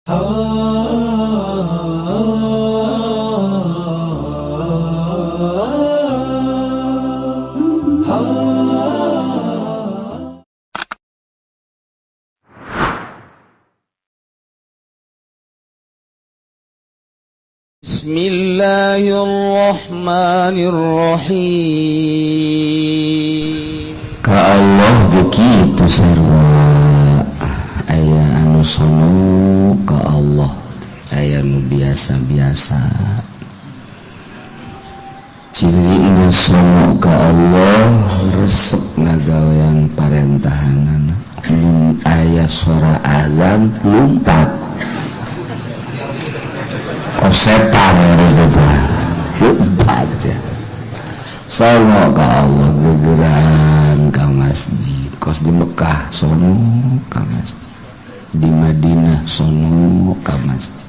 بسم الله الرحمن الرحيم. Ka Allah begitu sarua, aya anu sono ka Allah, aya nu biasa-biasa. Ciri nu sono ka Allah, resep ngagawean parentahanana. Mun aya suara azan, lumpat kosetan gitu tah, lumpat ya. Sono ka Allah, gegeran ka masjid. Kos di Mekah sono ka masjid, di Madinah sono ka masjid.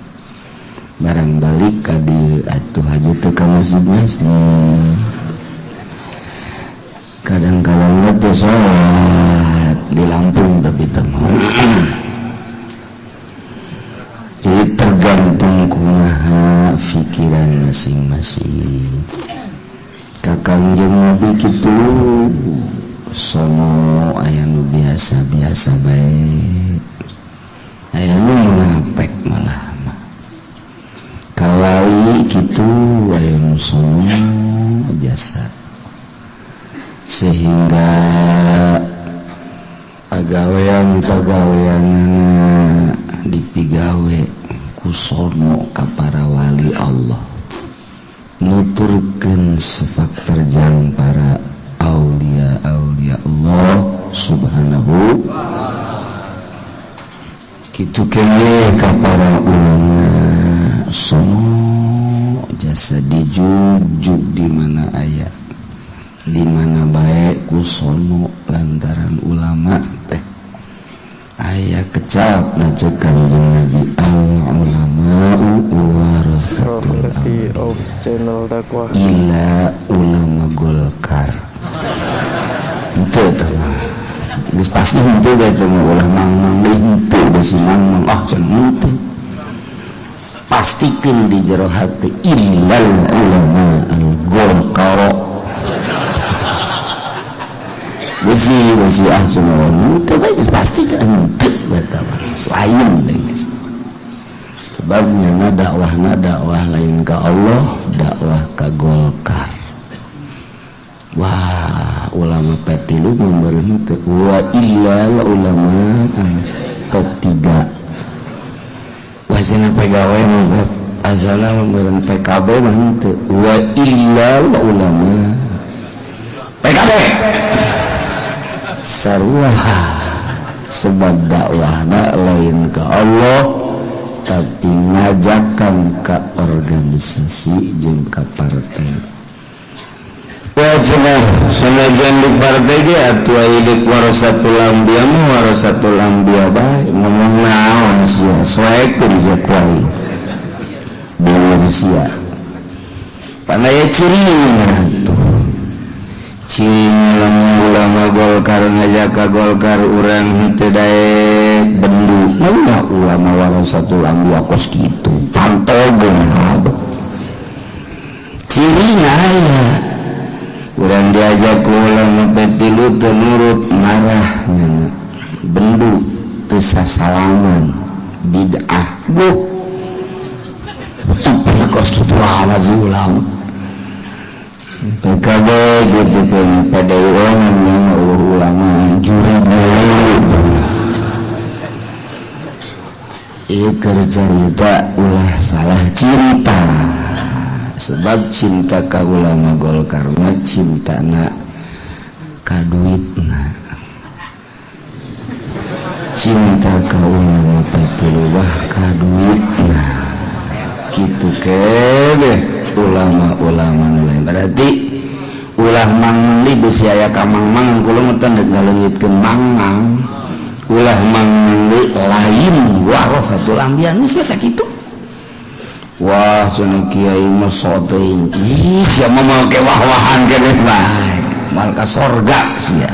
Barang balik ka dieu atuh haju teu ka masjid-masjid. Kadang-kadang teh sholat di Lampung, tapi teu mau. Jadi tergantung kumaha pikiran masing-masing. Ka Kangjeng Nabi kitu sono, aya nu biasa-biasa bae, aya nu munafik malah mah. Ka wali kitu, aya nu sono jasa sehingga pagawean pagawean dipigawe ku sono ka para wali Allah, nuturkeun sepak terjang para aulia aulia Allah subhanahu. Kitu keneh ka para ulama, sono jasa, dijugjug di mana aya, di mana bae ku sono, lantaran ulama teh aya kecap na cek Kanjeng Nabi, al ulama'u warasatul Property of channel dakwah. Illa ulama Golkar henteu tah mah, geus pasti henteu teh mah. Ulah mang-mang deui, henteu besi mang-mang, ah cenah henteu. Pastikeun di jero hati, illal ulama al Golkar, besi besi, ah cenah henteu bae, geus pasti kan henteu eta mah, selain deui geus. Sebabnya na dakwahna dakwah lain ka Allah, dakwah ka Golkar. Wah, ulama P3 memberi henteu, wa illal ulama P3. Wah cenah PGW mah azana memberi PKB mah henteu, wa illal ulama PKB. Sarua, sebab dakwahna lain ke Allah, tapi ngajakan ke organisasi jeung ka partai. Wah cenah sanajan di partai ge atuh aya deuk warasatul anbiya mah, warasatul anbiya bae. Ngomong naon sia, soekeun sia ku aing, beueur sia. Pan aya cirina tuh, ciri ulama Golkar ngajak ka Golkar, urang henteu daek bendu. Nah, ulama warasatul anbiya kos kitu pantol geuna cirina. Aya urang diajak ku ulama P3 teu nurut, marah nya, bendu, teu sasalaman, bid'ah. Buh, kos kitu amat sih ulama PKB gitu kan, PDIM namanya ulama juri. Ieu keur carita, ulah salah cinta, sebab cinta ka ulama Golkar mah cintana ka duitna, cinta ka ulama P3 ka duitna. Kitu kene ulama-ulama nu lain. Berarti ulah mang deui, bisi aya ka mang-mang. Kula mah teu ngaleungitkeun mang-mang. Ulah mang deui, lain warasatul anbiya, geus we sakitu. Wah cenah kiai mah soteuing, ih sia mah moal ke wah-wahan keneh bae, moal ka sorga sia.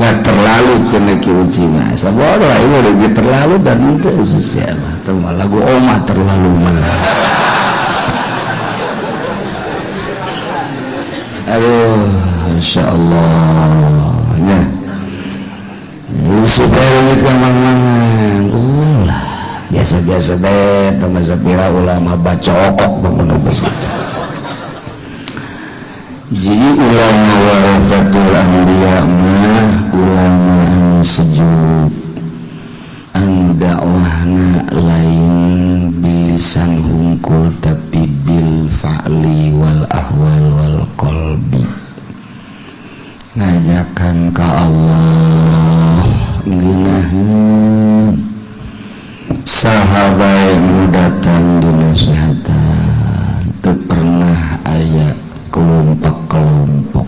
Lah, terlalu cenah Ki Uci mah. Sabodo aing udah terlalu dan itu susah mah. Teu lagu omah terlalu mah. Aduh, insyaallah nya. Supaya mangan ulah biasa-biasa deh teman sapira ulama baca okok bangun begitu. Jadi ulama warasatul anbiya mah ulama anu sejuk, anu dakwahna lain bilisan hungkul tapi bil fa'li wal ahwal wal qalbi, ngajakan ka Allah ngeunaheun. Saha bae nu datang dinasehatan, teu pernah aya kelompok-kelompok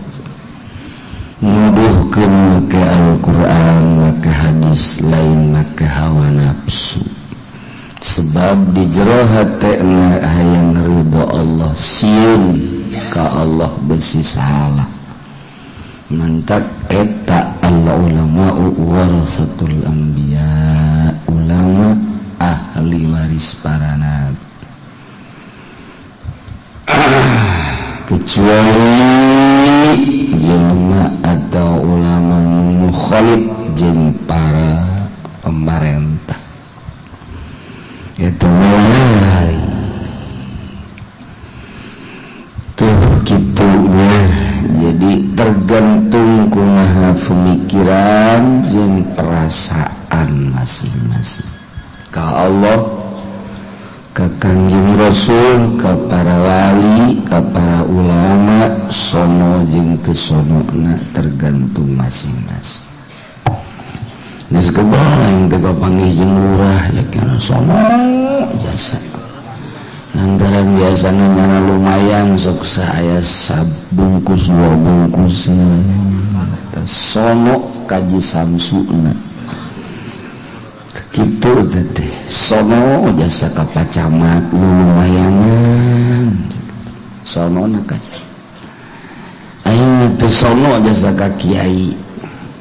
nuduhkeun make Al-Qur'an, make hadis, lain make hawa nafsu. Sebab di jero hatena hayang ridho Allah, sieun ka Allah besi salah. Mantak eta Allah ulama warasatul anbiya, ulama ahli waris para nabi. Kecuali jelema atau ulama mukhalif jeung para pemerintah itu mulai tuh gitunya. Jadi tergantung kumaha pemikiran jeung perasaan masing-masing ka Allah, ka Kangjeng Rasul, ka para wali, ka para ulama, sono jeung teu sonona tergantung masing-masing. Geus kebal aing teh kapanggih jeung lurah kana sono jasa. Lantaran biasana nyana lumayan sok aya sabungkus dua bungkus sono kaji samsuna kitu teh sono jasa ka Pak Camat lu lumayanan sono na kaca aing teu sono jasa ka kiai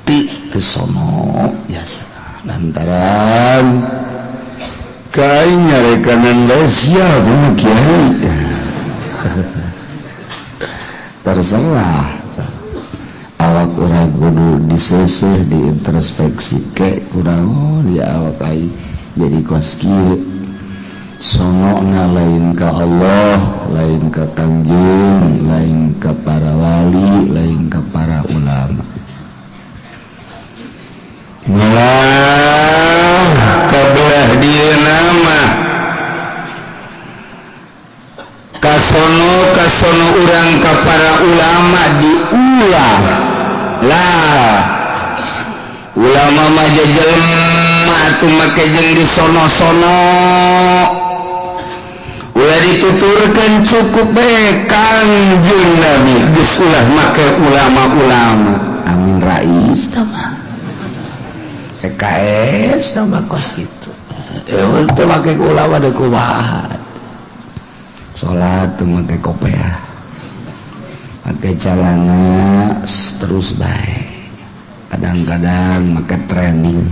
ti teu sono jasa lantaran kai nyarekanan lesia tuh kiai. Terserah awak urang kudu diseseh, diintrospeksi ke kurang oh dia awak aing jadi kos kieu sonona lain ka Allah, lain ka Kangjeng, lain ka para wali, lain ka para ulama. Malah kabelah dieu nama kasono kasono urang ka para ulama diulah lah. Ulama mah jelema atuh make jeung di sono-sono ulah dituturkeun cukup bae Kangjeng Nabi geus ulah make ulama-ulama. Amin Rais tah mah PKS tambah kos gitu. Teu make ulama deui kumaha. Salat teu make kopiah. Make celana terus bae. Kadang-kadang make training.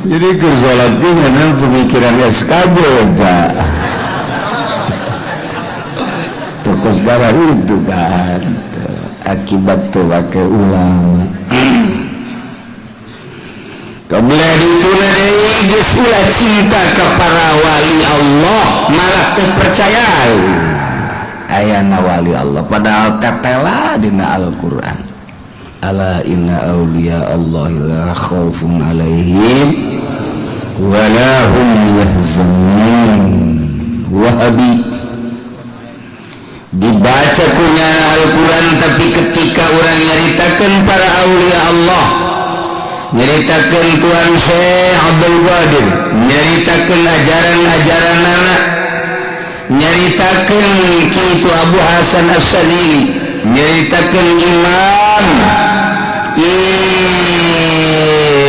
Jadi ke salat ge ngeunang pemikiran SKJ eta. Tuh kos darah itu kan. Akibat teu make ulama. Kebelah itu geus ulah cinta ke para wali Allah malah teu percaya ayana wali Allah padahal tetela dina Al-Qur'an. Ala inna auliya Allahi la khaufun alaihim wa la hum yahzanun. Wahabi dibaca punya Al-Qur'an tapi ketika orang nyaritakeun para aulia Allah, nyaritakeun Tuan Syekh Abdul Qadir, nyaritakeun ajaran-ajaran anak, nyaritakeun kitu Abu Hasan Asy-Syadzili, nyaritakeun Imam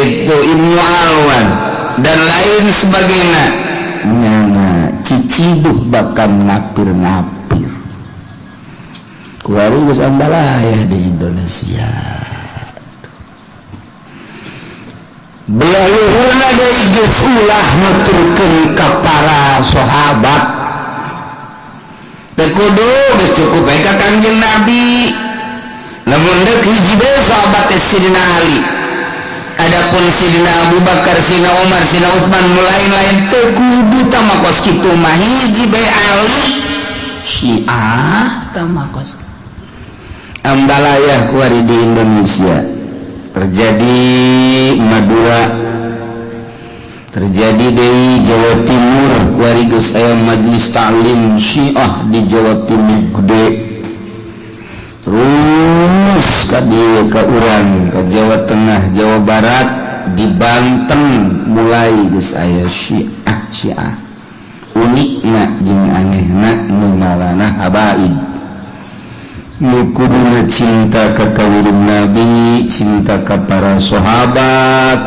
itu Ibnu Alwan dan lain sebagainya, nyana ciciduh bahkan ngapir-ngapir. Kuari geus ambalayah di Indonesia. Belah deui geus ulah nuturkeun ka para sahabat. Teu kudu, geus cukup bae ka Kangjeng Nabi. Lamun deuk hiji deui sahabat teh Sidina Ali. Adapun Sidina Abu Bakar, Sidina Umar, Sidina Utsman, nu lain-lain teu kudu tama kos kitu mah, hiji bae Ali. Syiah tama kos Ambalayah kuari di Indonesia terjadi, Madura terjadi, di Jawa Timur kuari geus aya majelis taklim Syiah di Jawa Timur gede. Terus tadi ke urang ke Jawa Tengah, Jawa Barat, di Banten mulai geus aya Syiah. Syiah unikna jeung anehna nu ngaranna habaib, nu kuduna cinta ka kawulung Nabi, cinta ka para sahabat,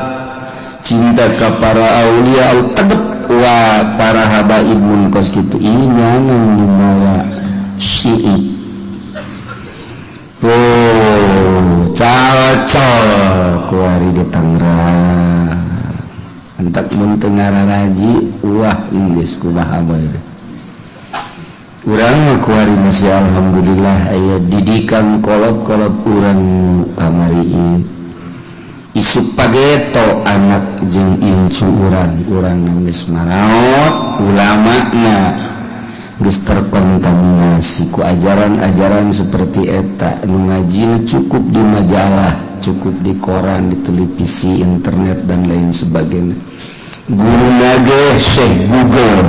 cinta ka para aulia, teget wa para habaib mun kos kitu ieu nyaman nu Syi'i. Oh, calcol kuari di Tangerang entak mun teu ngararaji, wah, geus kumaha bae. Urang mah kuari masih alhamdulillah aya didikan kolot-kolot urang kamari ieu. Isuk pageto anak jeung incu urang, urang geus maraot ulama na geus terkontaminasi ku ajaran-ajaran seperti eta, nu ngaji cukup di majalah, cukup di koran, di televisi, internet, dan lain sebagainya. Guru nage Syekh Google.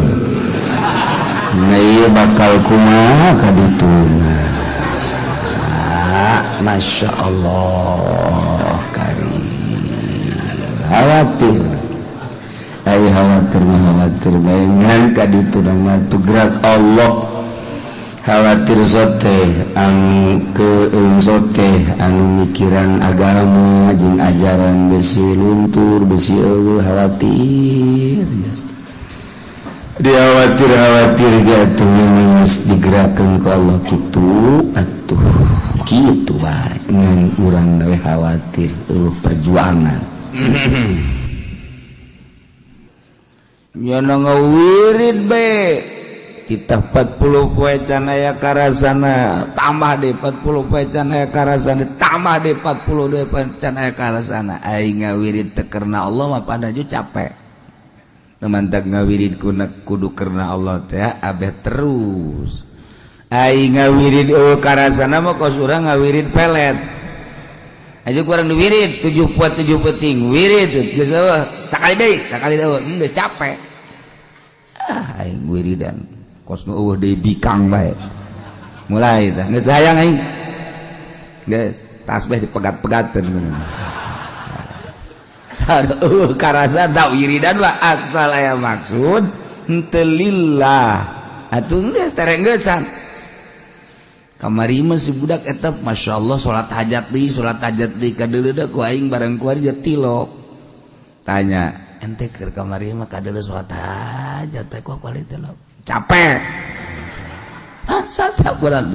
Nah, iya, bakal kumaha kadituna? Masya Allah, karim khawatir. Ayo, khawatir mah khawatir bayangan kadituna mah gerak Allah. Khawatir sote anu ke sote anu mikiran agama jeung ajaran besi luntur, besi eueuh. Khawatir dia, khawatir, khawatir gitu. Geus digerakkeun ku Allah kitu atuh, kitu bae ngan urang we khawatir eueuh perjuangan. Nya wirid be kita 40 poe can aya karasana, tambah deh 40 poe can aya karasana, tambah deh 40 poe can aya karasana. Aing ngawirid teu karena Allah mah pada ju capek. Mantak ngawirid kudu karena Allah teh abeh terus. Aing ngawirid eueuh karasana mah kos urang ngawirid pelet aja. Kurang diwirid 7 poe 7 peuting wirid geus eueuh sakali deui, sakali deui geus capek. Ah, aing wiridan kos nu eueuh deui bikang bae mulai tah geus hayang aing, geus tasbih dipegat-pegateun. Aduh, karasa tak wiridan mah asal aya maksud henteu lillah atuh geus terenggesan. Kamari mah si budak eta, Masya Allah, salat hajat deui, salat hajat deui, kadeuleuh ku aing bareng ku aing tilok. Tanya ente keur kamari mah kadeuleuh salat hajat teh ku kuali tilok capek. Bangsat bulan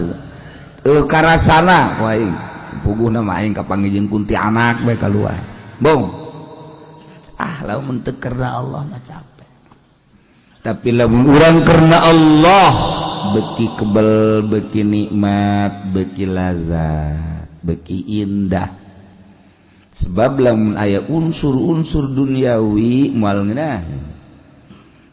tuh karasana ku aing puguhna mah aing kapanggih jeung kuntianak bae kaluar bong. Ah, lamun teu karena Allah mah capek, tapi lamun urang karena Allah beki kebel, beki nikmat, beki lazat, beki indah. Sebab lamun aya unsur-unsur duniawi moal ngeunah,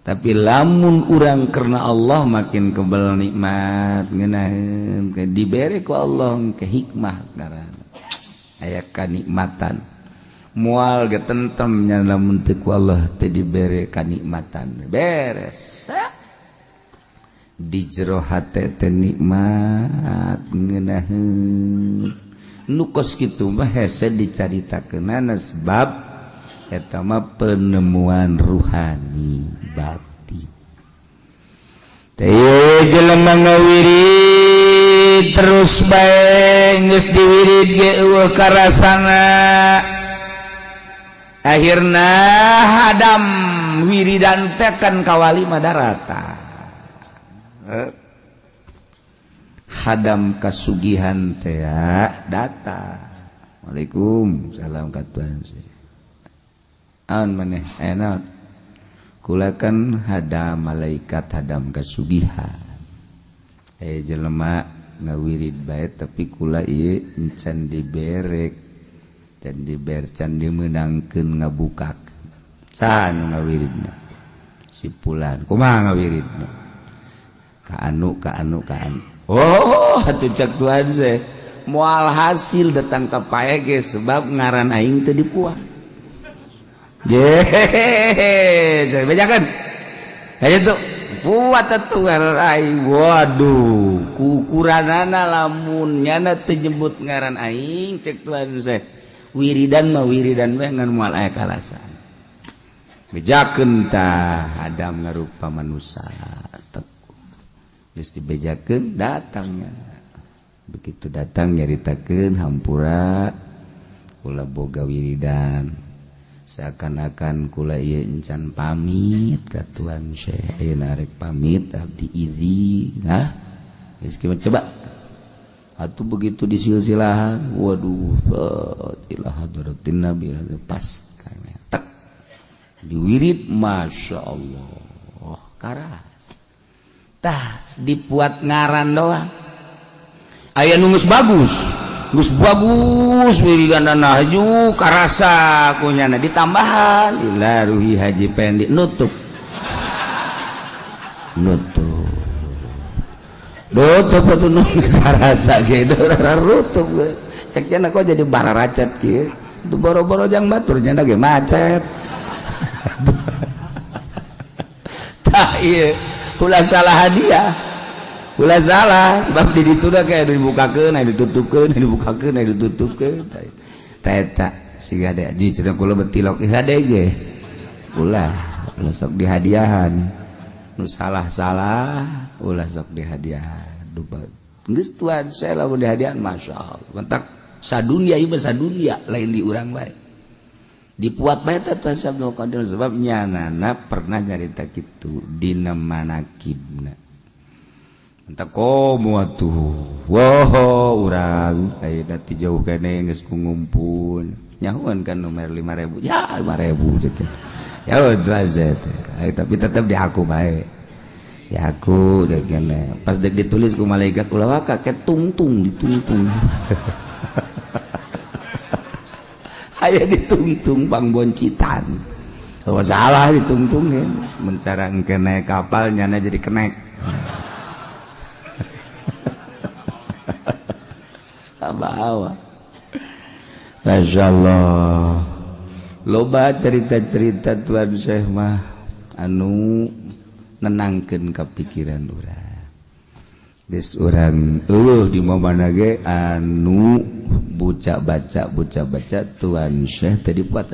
tapi lamun urang karena Allah makin kebel, nikmat, ngeunaheun, dibere ku Allah ke hikmah ngaranna aya kanikmatan, moal ge tentremnya lamun teu ku Allah teu dibere kanikmatan. Beres di jero hate teh nikmat, ngeunaheun. Nu kos kitu mah hese dicaritakeunana, sebab eta mah penemuan ruhani batin teh. Jelema ngawirid terus bae, geus diwirid ge eueuh karasana, akhirna hadam wiridan teh kan kawali madarata. Hadam kasugihan teh data. Waalaikumsalam katuan sih. Aon maneh aya naon? Kula kan hadam malaikat hadam kasugihan. Jelema ngawirid bae tapi kula ieu encan diberek dan diber can dimeunangkeun ngabukakeun. Saha nu ngawiridna? Si pulan. Kumaha ngawiridna? Ka anu ka anu ka anu. Oh, atuh cek Tuhan seh. Moal hasil datang ka pae ge sebab ngaran aing teu dipuah. Je, saya bejakeun. Hayu tuh buat atuh ngaran aing. Waduh, kukuranana lamun nyana teu nyebut ngaran aing cek Tuhan seh. Wiridan mah wiridan we ngan moal aya kalasan. Bejakeun tah Adam ngarupa manusia. Geus dibejakeun datangnya. Begitu datang nyaritakeun hampura kula boga wiridan. Seakan-akan kula ieu encan pamit ka Tuan Syekh, ayeuna rek pamit abdi izin. Nah, geus coba. Atuh begitu disilsilahan, waduh, ila hadratin Nabi pas tek diwirid, masya Allah, karas. Tah dibuat ngaran doang. Aya nu geus bagus, geus bagus wiridanna haju karasa kunyana ditambahan ila ruhi Haji Pendi nutup. Nutup. Nutup atuh nu geus karasa ge rutup ge. Cek cenah kok jadi bararacet kieu. Itu boro-boro jang batur cenah ge macet. Tah ieu ulah salah hadiah. Ulah salah sebab di ditu da kayak dibukakeun, aya ditutupkeun, aya dibukakeun, aya ditutupkeun. Tah eta siga de ji cenah kula betilok hade ge. Ulah, ulah sok dihadiahan. Nu salah-salah ulah sok dihadiahan. Dupa geus Tuhan saya lamun dihadiahan masyaallah. Mentak sadunia ieu mah sadunia lain di urang bae. Dipuat bae teh Tuhan Abdul Qadir sebab nyanana pernah nyarita kitu dina manakibna. Entak komo atuh. Woho urang ayeuna ti jauh kene geus ngumpul. Nyahuan kan nomor 5000. Ya 5000 cek. Ya udah teh. Tapi tetep di aku bae. Ya aku cek kene. Pas dek ditulis ku malaikat ulah waka ke tungtung ditungtung. Aya ditungtung pangboncitan. Oh salah ditungtungin. Mencara engke naik kapal nyana jadi kenek. Bawa. Masya Allah. Loba cerita-cerita Tuan Syekh mah anu nenangkeun kapikiran urang. Geus urang eueuh di mana ge anu buca baca Tuan Syekh tadi buat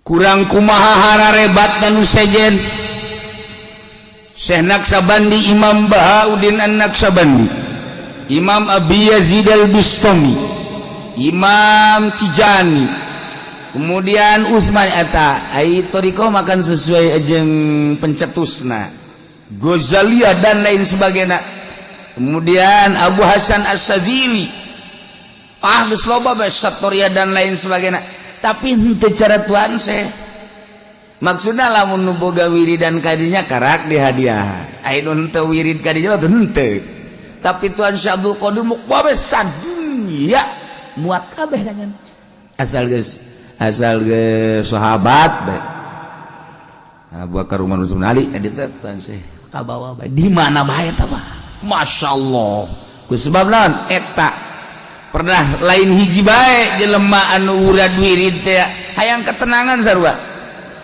kurang kumaha hararebatna nu sejen Syekh Naksabandi, Imam Bahauddin An-Naksabandi, Imam Abi Yazid Al-Bustami, Imam Tijani, kemudian Utsman eta ai thariqah makan sesuai jeung pencetusna Ghazaliyah dan lain sebagainya. Kemudian Abu Hasan As-Sadzili, ah geus loba bae Satoria dan lain sebagainya. Tapi henteu cara Tuan Syekh. Maksudna lamun nu boga wiridan kadinya karak di hadiah. Ai nu henteu wirid kadinya mah henteu. Tapi Tuan Syekh Abdul Qadir muk bae sadunya muat kabeh kan. Asal geus sahabat bae. Abu Bakar Umar Utsman Ali eta Tuan Syekh kabawa bae. Di mana bae eta mah? Masyaallah. Ku sebab naon eta pernah lain hiji bae jelema anu urad wirid teh hayang ketenangan sarua.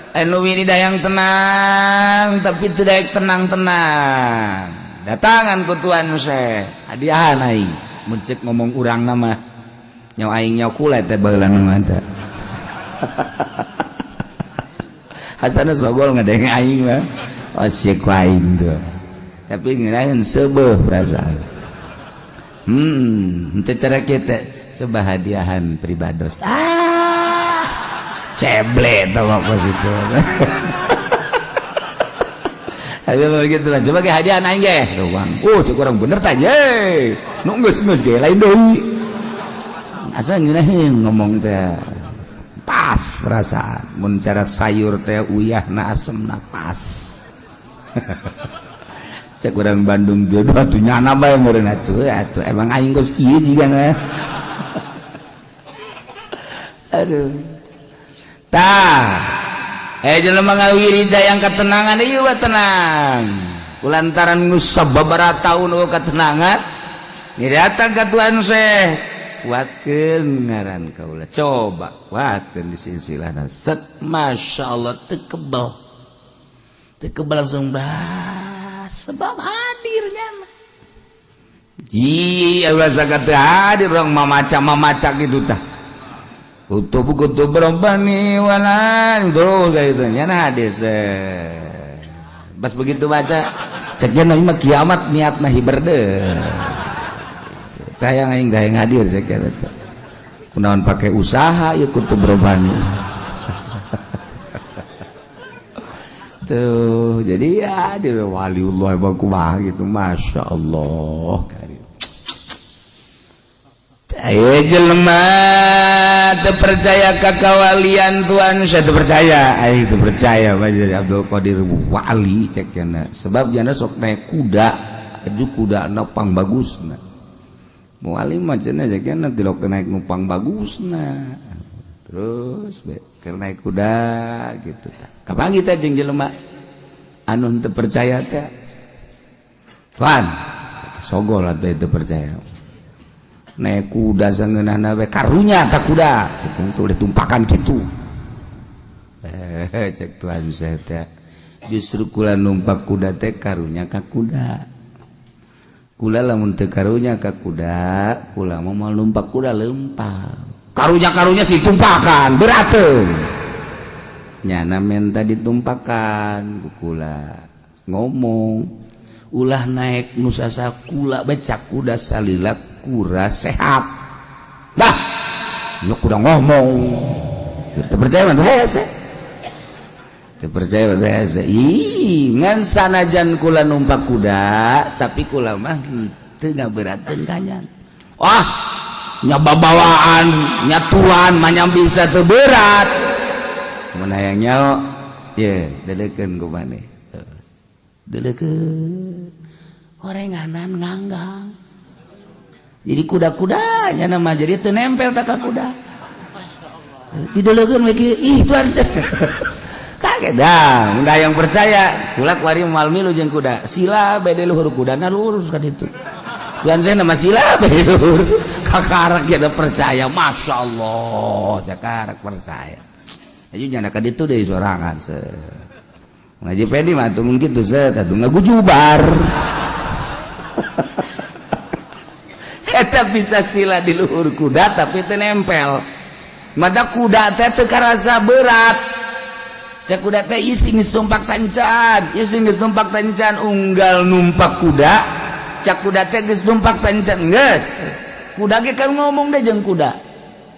Anu wirid hayang tenang tapi teu daek tenang-tenang. Datangan ku Tuan Syekh, hadiahan aing. Mun ceuk ngomong urang mah nyawa aing nyawa kula teh baheula mah teh. Hasana sogol ngadenge aing mah. Asyik aing tuh. Tapi ngeunaheun seubeuh perasaan. Henteu cara kita coba hadiahan pribados. Ah, ceble tau mah pas itu. Ayo begitu lah, coba ke hadiahan aing ge. Ruang. Oh, cek urang bener tah ye. Nu geus geus ge lain deui. Asa ngeunaheun ngomong teh. Pas perasaan mun cara sayur teh uyahna asemna pas. Cek urang Bandung jodoh atuh nyana bae meureun atuh atuh emang aing geus kieu jigana. Aduh. Tah. Jelema ngawirida yang ketenangan ieu tenang. Kulantaran geus sababaraha taun eueuh ketenangan, ni datang ka Tuhan Syekh. Kuatkeun ngaran kaula. Coba kuatkeun di silsilahna. Set masyaallah teu kebel. Teu kebel langsung bah sebab hadirnya. Ji ulah zakat hadir urang mamaca-mamaca kitu tah. Kutub-kutub robbani walan terus kayak gitu nyana hadir. Pas begitu baca ceknya nang mah kiamat niatna hiber deh. Tayang aing gaya hadir cek eta. Kunaon pake usaha ieu kutub robbani. Tuh jadi ya dia waliullah kumaha gitu masya Allah. Ayo jelema teu percaya ka kawalian Tuhan saya teu percaya, ayo teu percaya bae Abdul Qadir wali cek cenah. Sebab jana sok naik kuda, aju kudana pang bagusna. Wali mah cenah cek cenah tilok naik numpang bagusna. Terus be keur naik kuda gitu. Kapan kita jeung jelema anu teu percaya teh? Tuhan sogol atuh teu percaya. Naik kuda sangeunahna we karunya tak kuda itu udah tumpakan gitu. Cek Tuhan saya teh justru kula numpak kuda teh karunya ka kuda. Kula lamun teu karunya ka kuda, kula mah moal numpak kuda lempang. Karunya-karunya si tumpakan berat teu. Nyana menta ditumpakan ku kula ngomong ulah naik nusasa kula becak kuda salila kura sehat. Dah, lu kuda ngomong. Teu percaya mah hese. Teu percaya mah hese. Ih, ngan sanajan kula numpak kuda, tapi kula mah teu ngaberateun kanyan. Wah, nya babawaan, nya tuan mah nya bisa teu berat. Mun hayang nyaho, ye, dedeukeun ku maneh. Dedeukeun. Horenganan nganggang. Jadi kuda-kudanya nama jadi teu nempel tak ka kuda. Didelekeun we kieu, ih tuan. Kaget dah, mun yang percaya, kula kuari moal milu jeung kuda. Sila bede luhur kudana lurus kan itu. Tuan saya nama sila bede luhur. Kakarak ya percaya, masya Allah, kakarak percaya. Ayo nyana ka ditu deui sorangan se. Ngaji pedi mah atuh mun kitu se, atuh ngagujubar. Eta bisa sila di luhur kuda tapi teu nempel. Mata kuda teh teu karasa berat. Cek kuda teh isi geus tumpak tancan, isi geus tumpak tancan unggal numpak kuda. Cek kuda teh geus tumpak tancan geus. Kuda ge kan ngomong deh jeung kuda.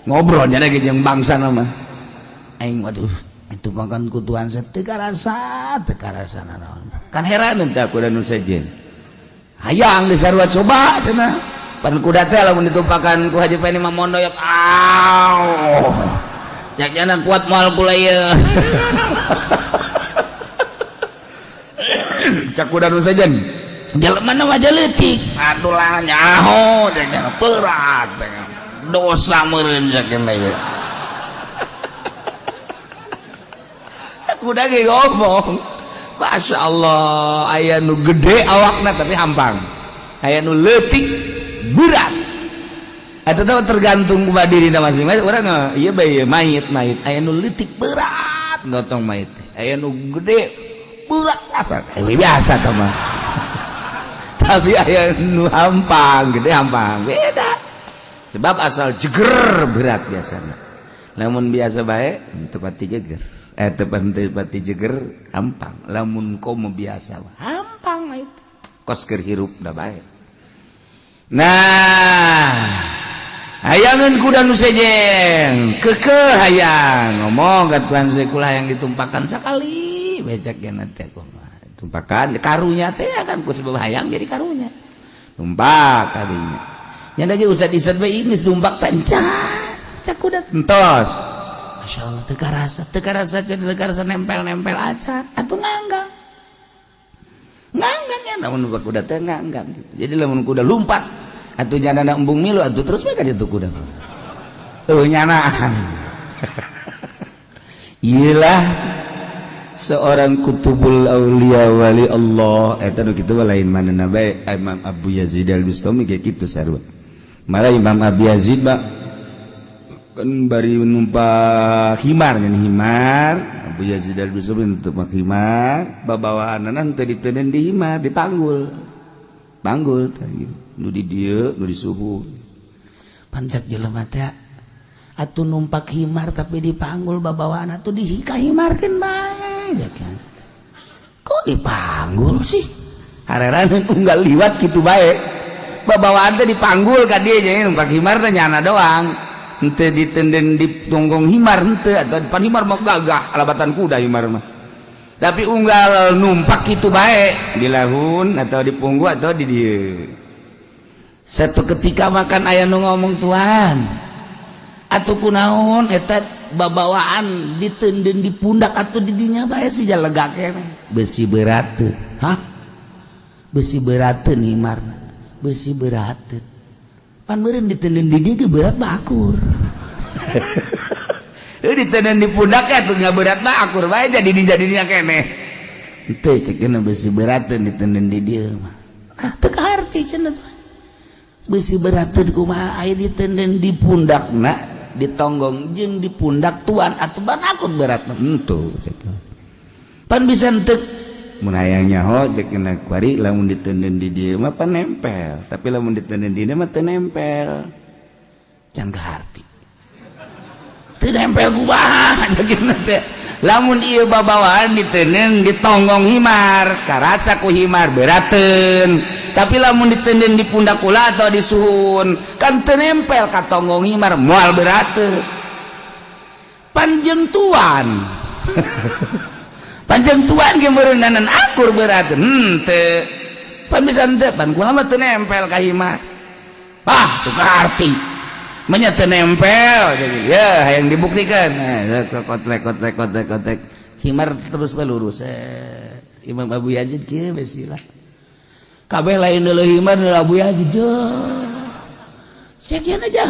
Ngobrol nya ge jeung bangsa mah. Aing waduh, itu makan ku Tuhan saya teu karasa, teu karasa nanaon. Kan heran teh kuda nu sejen. Hayang disarua coba cenah. Pan kuda teh lamun ditumpakan ku Haji Feni mah mondoyok. Aw. Caknya kuat moal kula ieu. Cak kuda nu sejen. Jelema na mah leutik. Atuh lah nyaho caknya berat caknya. Dosa meureun caknya ieu. Kuda ge ngomong. Masya Allah, aya nu gede awakna tapi hampang. Aya nu leutik berat. Eta teh tergantung kumaha dirina masing-masing. Urang ieu bae mayit-mayit aya nu leutik berat gotong mayit. Aya nu gede berat asa biasa tah mah. Tapi aya nu hampang, gede hampang beda. Sebab asal jeger berat biasana. Lamun biasa bae teu pati jeger. Teu pati jeger hampang. Lamun komo biasa hampang itu. Kos keur hirup da bae. Nah, hayangan kuda nu sejen kekeh hayang ngomong ka Tuhan kula yang ditumpakan sakali becak ge teh kumaha tumpakan karunya teh kan ku sebab hayang jadi karunya tumpak kadinya nya lagi usah disat bae geus tumpak tanca cak kuda entos Masya Allah, teu karasa, teu karasa, teu karasa, nempel-nempel aja atuh, nganggang nganggang ya. Lamun kuda teh nganggang gitu. Jadi lamun kuda lumpat atuh nyana embung milu atuh, terus bae ka ditu kuda. Eueuh nyanaan. Iyalah, seorang kutubul aulia, wali Allah eta nu kitu lain manehna bae. Imam Abu Yazid Al-Bustami kayak kitu sarua. Malah Imam Abu Yazid mah kan bari numpak himar kan, himar Abu Yazid Al-Bustami numpak himar, babawaanna teu diteundeun di himar, dipanggul panggul tadi nu di dieu, nu di suhu. Pancak jelema teh atuh numpak himar tapi dipanggul babawaan, atuh dikahimarkeun bae ya kan. Kok dipanggul sih? Hareran unggal liwat kitu bae, babawaan teh dipanggul ka dieu. Jadi numpak himar teh nyana doang, henteu ditenden di tonggong himar, henteu. Atau depan himar mah gagah, alabatan kuda himar mah. Tapi unggal numpak kitu bae di lahun atau di punggu atau di dieu. Satu ketika makan aya nu ngomong, "Tuan, atuh kunaon eta babawaan ditenden di pundak? Atuh di dinya bae sih lega keneh." "Besi berat." "Hah, besi berat himar?" "Besi berat pan meureun ditenden di dieu berat mah akur. Ditenden di pundak ya tuh nggak berat mah akur bae, jadi di jadinya keneh." "Henteu," cek, "besi berat ditenden di dieu mah." "Ah, teu kaharti," cenah. "Besi berat kumaha? Aya ditenden di pundakna, ditonggong jeung di pundak tuan atuh ban akut berat." "Henteu," "pan bisa henteu." Mun hayang nyaho, cek kuari, lamun ditenden di dieu mah pan nempel, tapi lamun ditenden di dieu mah teu nempel." "Can kaharti, teu nempel kumaha?" Teh lamun ieu babawaan ditenden di tonggong himar, karasa ku himar berateun. Tapi lamun ditenden di pundak kula atau di suhun, kan teu nempel ka tonggong himar, moal berateun. Panjeng tuan, panjeng tuan ge meureunanan akur berateun henteu? Pan bisa henteu, pan kula mah teu nempel ka himar." "Ah, teu kaharti." "Menya teu nempel ya, hayang dibuktikan." Nah, kotrek kotrek kotrek kotrek, himar terus bae lurus. Imam Abu Yazid kieu besi lah kabeh, lain deuleu himar, deuleu Abu Yazid. Sekian aja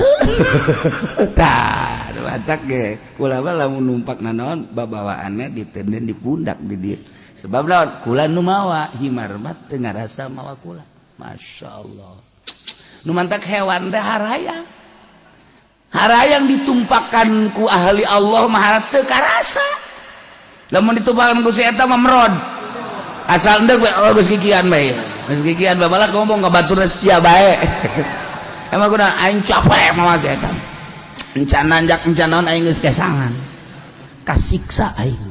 tah batak ge. Kula mah lamun numpak nanaon, babawaanna ditenden di pundak di dieu. Sebab naon? Kula nu mawa, himar mah teu ngarasa mawa kula. Masya Allah, nu mantak hewan teh harayang harayang ditumpakan ku ahli Allah mah teu karasa. Lamun ditumpakan ku si eta mah merod, asal endek we. Oh, geus kikian bae, geus kikian babalak ngomong ka batur sia bae. Emang kudu aing capek mawa si eta, encan nanjak encan naon, aing geus kesangan, kasiksa aing.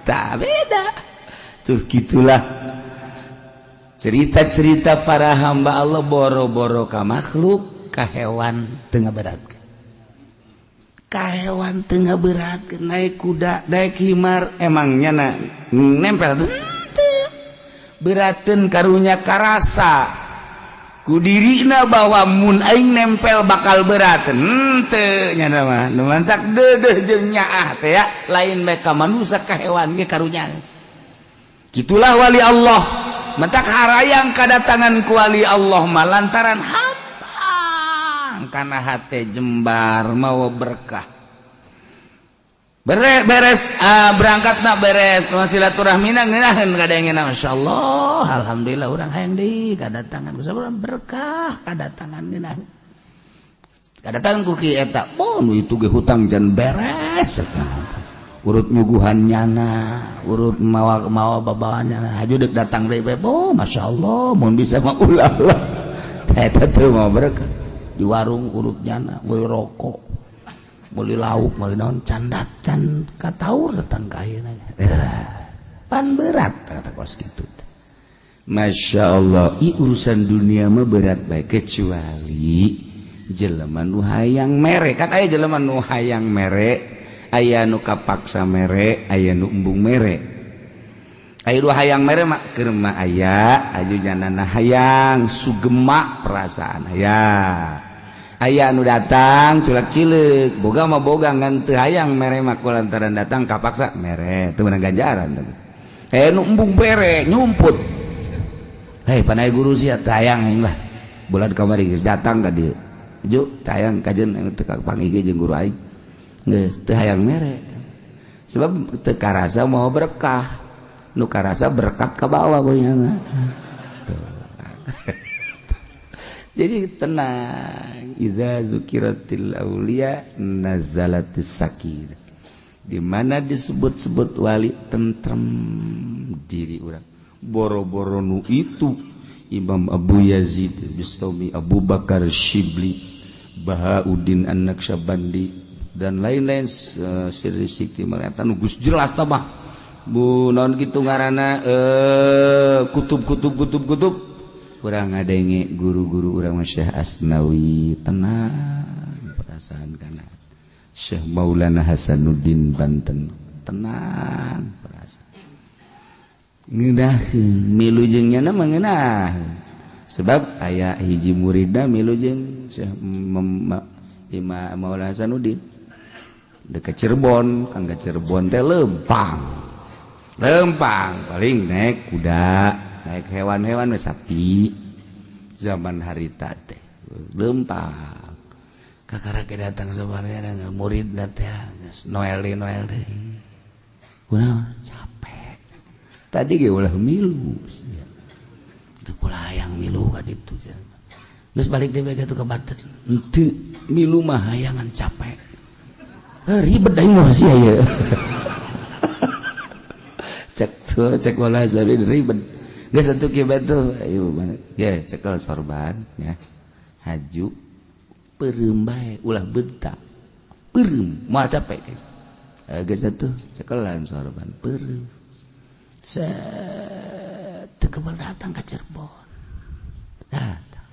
Tak beda tuh. Gitulah cerita-cerita para hamba Allah, boro-boro ka makhluk, ka hewan tengah berat, ka hewan tengah berat. Naik kuda, naik himar, emangnya na nempel tuh beraten? Karunya karasa ku dirina bahwa mun aing nempel bakal berat henteu. Nya mah nu mantak deudeuh jeung nyaah teh ya lain bae ka manusia, ka hewan ge karunya. Gitulah wali Allah. Mentak harayang kedatangan ku wali Allah mah lantaran hampang karena hate jembar mau berkah. Beres, beres berangkat nak beres silaturahmi, ngeunaheun kadangena. Masya Allah, alhamdulillah, urang hayang deui kedatangan ku berkah, kedatangan ngeunaheun, kedatangan ku ki eta. Oh, nu itu ge hutang can beres, urut nyuguhan nyana, urut mawa mawa babawaan nyana, haju deuk datang deui bae. Oh, Masya Allah, mun bisa mah ulah lah. Eta teu mau berkah. Di warung urut nyana, beli rokok, beli lauk, beli naon, can can kataur datang ka ayeuna pan berat. Kata kos kitu. Masya Allah, i urusan dunia mah berat baik, kecuali jelema nu hayang mere. Kan aya jelema nu hayang mere, aya nu kapaksa mere, aya nu embung mere. Aya nu hayang mere mah keur mah aya aju janana hayang sugema perasaan aya. Aya anu datang culak cileuk, boga mah boga, ngan teu hayang mere mah ku lantaran datang kapaksa mere, teu meunang ganjaran. Eh, nu embung bere nyumput. Hei, panai guru sia teu hayang aing lah. Bulan kamari geus datang ka dieu. Ju, teu hayang kajeun aing teu kapanggih jeung guru aing. Geus teu hayang mere. Sebab teu karasa mau berkah. Nu karasa berkat ka bawah punya mah. Jadi tenang, idza dzukiratil auliya nazalatis sakinah. Di mana disebut-sebut wali, tentrem diri urang. Boro-boro nu itu, Imam Abu Yazid Bistami, Abu Bakar Shibli, Bahauddin An-Naqsyabandi, dan lain-lain, Sirri Sikti nu geus jelas tah bu naon kitu ngaranna, kutub kutub kutub kutub. Kurang ngadenge guru-guru urang, Syekh Asnawi, tenang perasaan, kana Syekh Maulana Hasanuddin Banten, tenang perasaan, ngeunaheun milu jeung nya mah ngeunaheun, sebab aya hiji muridna milu jeung Syekh Imam Maulana Hasanuddin dekat Cirebon. Kan ke Cirebon teh lempang lempang, paling naik kuda, naik hewan-hewan, sapi. Zaman harita teh lempang. Kakara datang sebenarnya murid teh Noel Noel deh, kunaon capek tadi ge, ulah milu itu, kula hayang milu ka ditu. Geus balik deui ke Banten, henteu milu mah hayangan capek. Ribet aing mah sia ieu. Cek tuh, cek wala ribet. Geus atuh kieu bae tuh, ayo ge cekel sorban ya. Haju peureum bae, ulah bentak. Peureum moal capek. Geus atuh cekelan sorban peureum. Set teu kebal datang ka Cirebon. Datang.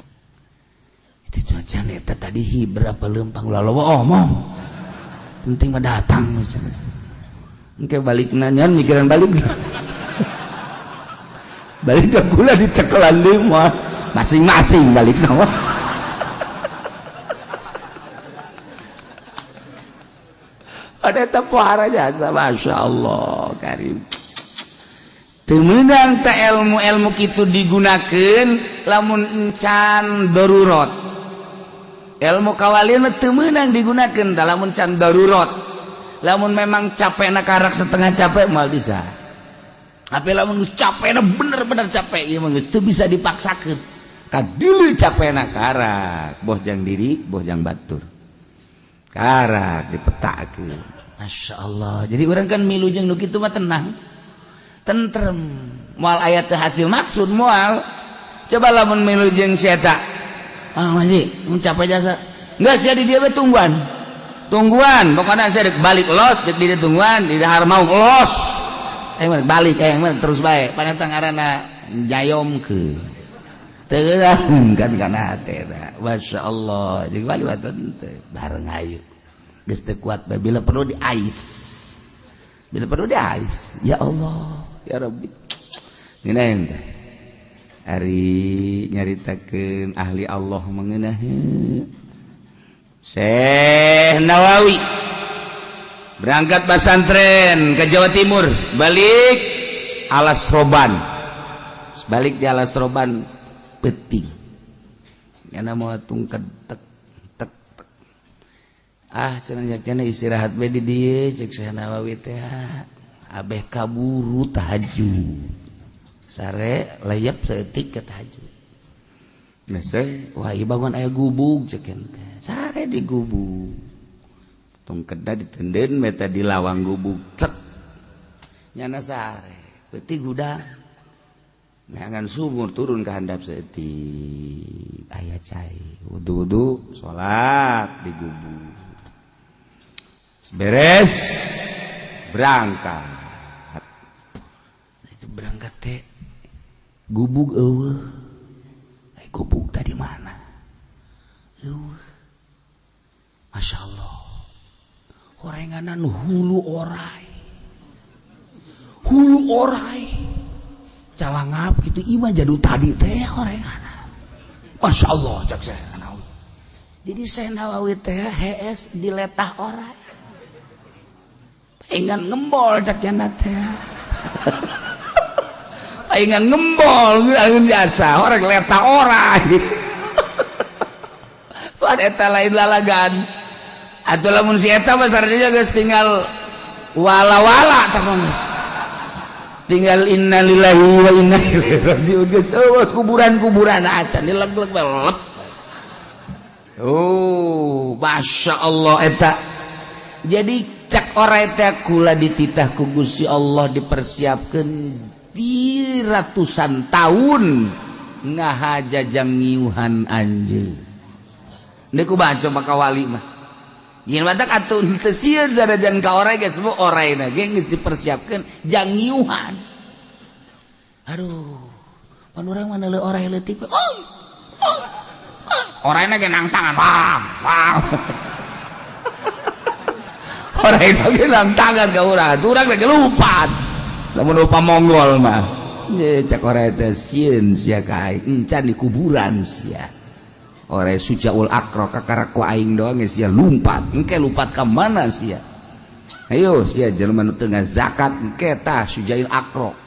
Itu cuaca eta tadi hi berapa lempang, ulah loba omong. Penting mah datang misalnya. Engke balik nanya mikiran balik. Balik dah gula dicekelan deui mah masing-masing balik nama. Ada tepuara jasa, masya Allah karim. Teu meunang teh ilmu-ilmu kitu digunakeun lamun encan darurat. Ilmu kawalian mah teu meunang digunakeun lamun can darurat. Lamun memang capek na karak setengah capek moal bisa. Tapi lamun geus capekna bener-bener capek ieu mah geus teu bisa dipaksakeun. Kadulu capekna karak, boh jang diri, boh jang batur. Karak dipetakeun. Masya Allah. Jadi urang kan milu jeung nu kitu mah tenang. Tentrem. Moal aya teu hasil maksud moal. Coba lamun milu jeung si eta. Ah, manji, mun capek jasa. Enggak sia di dieu we tungguan. Tungguan, pokoknya saya balik los, di dieu tungguan, di dahar mau los. Balik terus baik pada ngaranna jayomkeun teu kan kana hate. Masya Allah, jeung wali teh bareng ayu geus teu kuat bae, bila perlu di ais, bila perlu di ais. Ya Allah ya Rabbi, ngeunaheun teh ari nyaritakeun ahli Allah mengenaheun. Syekh Nawawi berangkat pesantren ke Jawa Timur, balik Alas Roban, balik di Alas Roban peting nyana mau tungked tek tek tek, ah cenah cenah istirahat bae di dieu. Cek Syekh Nawawi teh abeh kaburu tahajud, sare layap saeutik ke tahajud. Nah, wah ieu bangun aya gubug, cek teh sare di gubug, tungkeda ditenden meta di lawang gubug tek nyana sare peuting gudang neangan sumur, turun ke handap saeutik aya cai, wudu-wudu salat di gubuk, beres berangkat. Itu berangkat teh gubug eueuh. Gubug tadi mana eueuh. Masya Allah, horenganan hulu orai, hulu orai calangap gitu, ima jadu tadi teh horenganan. Masya Allah, cek saya, Jadi Syekh Nawawi teh hees diletah oray, paingan ngembol cak jana teh, paingan ngembol biasa orang letah oray. Pan eta lain lalagan atau lamun si eta mah sarjana geus tinggal wala-wala terus, tinggal innalillahi wa inna ilaihi rajiun, geus eueuh kuburan-kuburan acan dileg-leg lep. Oh, masya Allah eta. Jadi cak oray teh kula dititah ku Gusti Allah dipersiapkan di ratusan tahun ngahaja jang ngiuhan anjeun. Niku baca maka wali mah. Jin batak atuh teu sieun sanajan ka oray geus semua orayna ge geus dipersiapkeun jang ngiuhan. Aduh, pan urang mah neuleuh oray leutik. Oh, oh. Orayna ge nang tangan, wah, wah. Orayna ge nang tangan ka urang, urang ge lumpat. Lamun lupa Mongol mah. Ye cak oray teh sieun sia ka aing, encan di kuburan sia. Oray Sujaul Akro kakara ku aing doang sia lumpat. Engke lumpat ka mana sia? Ayo sia jelema nu teu zakat engke tah Sujail Akro.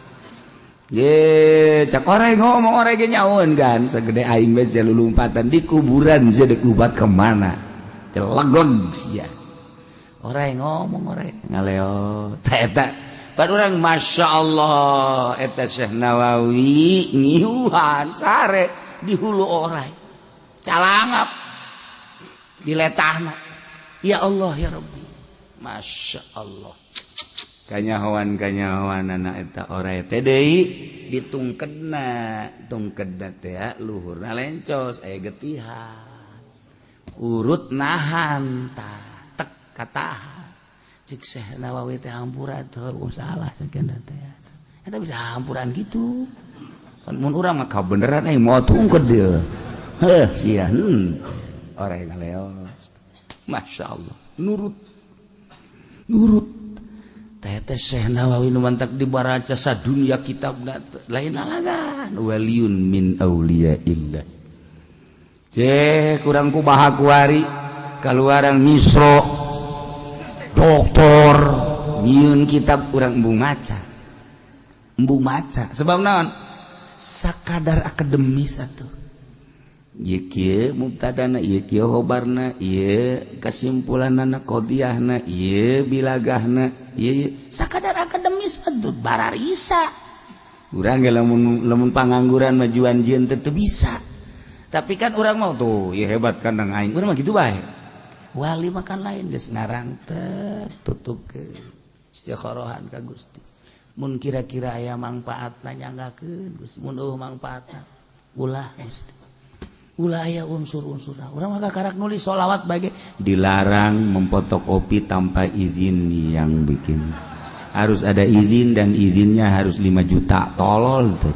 Ye, cak oray ngomong, oray ge nyaun kan, segede aing we sia lulumpatan di kuburan sia dek lumpat ke mana? Dilegleg sia. Oray ngomong, oray ngaleo. Tah eta pan urang masya Allah eta Syekh Nawawi ngiuhan sare di hulu oray. Calangap diletahna. Ya Allah ya Rabbi. Masya Allah. Kanyahoan kanyahoan anak eta oray teh deui ditungkedna, tungkedna teh luhurna lencos aya getihan urut nahan tah tek katahan. Cek Syekh Nawawi teh hampura teu salah cek teh eta bisa hampuran gitu kan. Mun urang mah kabeneran euy moal tungked deui heuh sia. Oray ngaleos, Masya Allah, nurut nurut. Teh Syekh Nawawi nu mantak dibaraca sadunya kitab lain lalagan, waliyun min auliyaillah. Je kurang kumaha kuari kaluaran Misro doktor nyieun kitab, urang embung maca, embung maca. Sebab naon? Sakadar akademis atuh. Ieu kieu mubtadana, ieu kieu khobarna, ieu kesimpulanana, qadiyahna, ieu bilagahna, ieu sakadar akademis mah bararisa. Urang ge lamun lamun pangangguran majuan jieun teu bisa. Tapi kan urang mau tuh ieu hebat kan aing, urang mah kitu bae. Wali makan lain, geus ngarang teh tutup ke istikharahan ka Gusti. Mun kira-kira aya mangpaatna nyanggakeun Gusti, mun eueuh mangpaatna ulah Gusti, ulah aya unsur-unsur. Urang mah karak nulis sholawat bage dilarang memfotokopi tanpa izin yang bikin, harus ada izin dan izinnya harus 5 juta. Tolol teh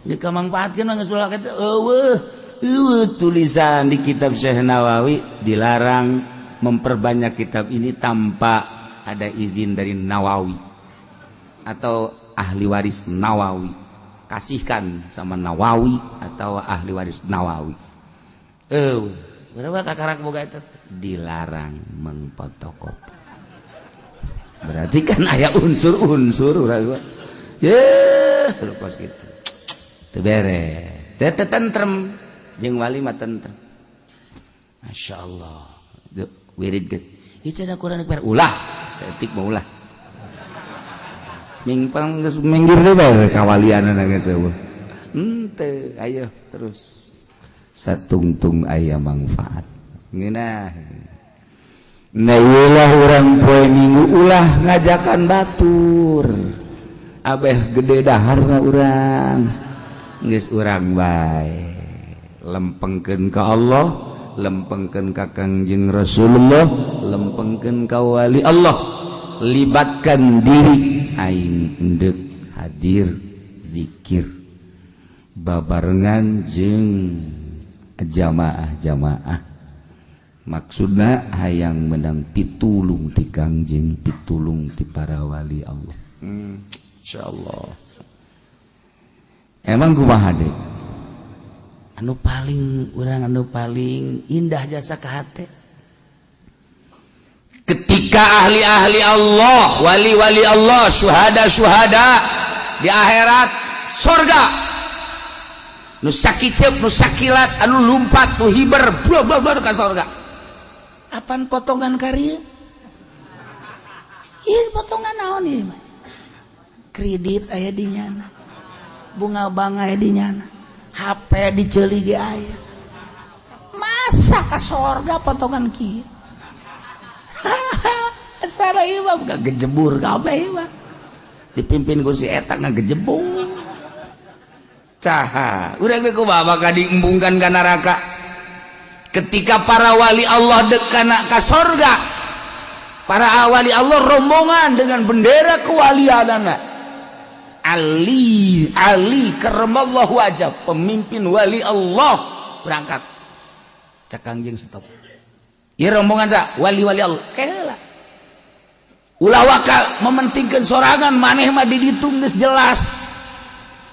jika mangpaatkeun mah geus ulah kitu. Eueuh eueuh tulisan di kitab Syekh Nawawi dilarang memperbanyak kitab ini tanpa ada izin dari Nawawi atau ahli waris Nawawi. Kasihkan sama Nawawi atau ahli waris Nawawi. Eh, berapa kakarak boga itu dilarang mengfotokopi, berarti kan aya unsur-unsur urang ye lepas gitu teu beres teh tentrem jeung wali mah tentrem. Masya Allah. Wirid ge ieu cenah Quran ulah saeutik mah ulah mingpang geus minggir deui bae kawalianana geus eueuh henteu. Ayo terus satungtung aya manfaat ngeunah. Nah, ulah urang poe Minggu ulah ngajakan batur abeh gede daharna urang. Geus urang bae lempengkeun ka Allah, lempengkeun ka Kangjeng Rasulullah, lempengkeun ka wali Allah, libatkan diri. Aing endek hadir zikir babarengan jeung jamaah-jamaah, maksudna hayang menang pitulung ti Kangjeng, pitulung ti para wali Allah. Insyaallah. Emang kumaha deui? Anu paling urang, anu paling indah jasa ka hate ketika ahli-ahli Allah, wali-wali Allah, syuhada-syuhada di akhirat sorga, nu sakiceup, nu sakilat, anu lumpat, nu hiber, bla bla bla ka sorga. Apan potongan karya? Ieu potongan naon ieu mah? Kredit aya di nyana, bunga bank aya di nyana, HP diceuli ge aya. Masa ka sorga potongan kieu? Salah, ieu mah gejebur kabeh ieu mah. Dipimpin ku si eta ngagejebur. Caha urang teh kumaha bakal diembungkan ka neraka ketika para wali Allah dekana ka sorga? Para wali Allah rombongan dengan bendera kewalianana. Ali Ali karramallahu wajah, pemimpin wali Allah, berangkat. Cak Kangjeng, "Stop." Ieu rombongan sa wali-wali Allah. Kela. Ulah waka mementingkan sorangan maneh mah, di ditu geus jelas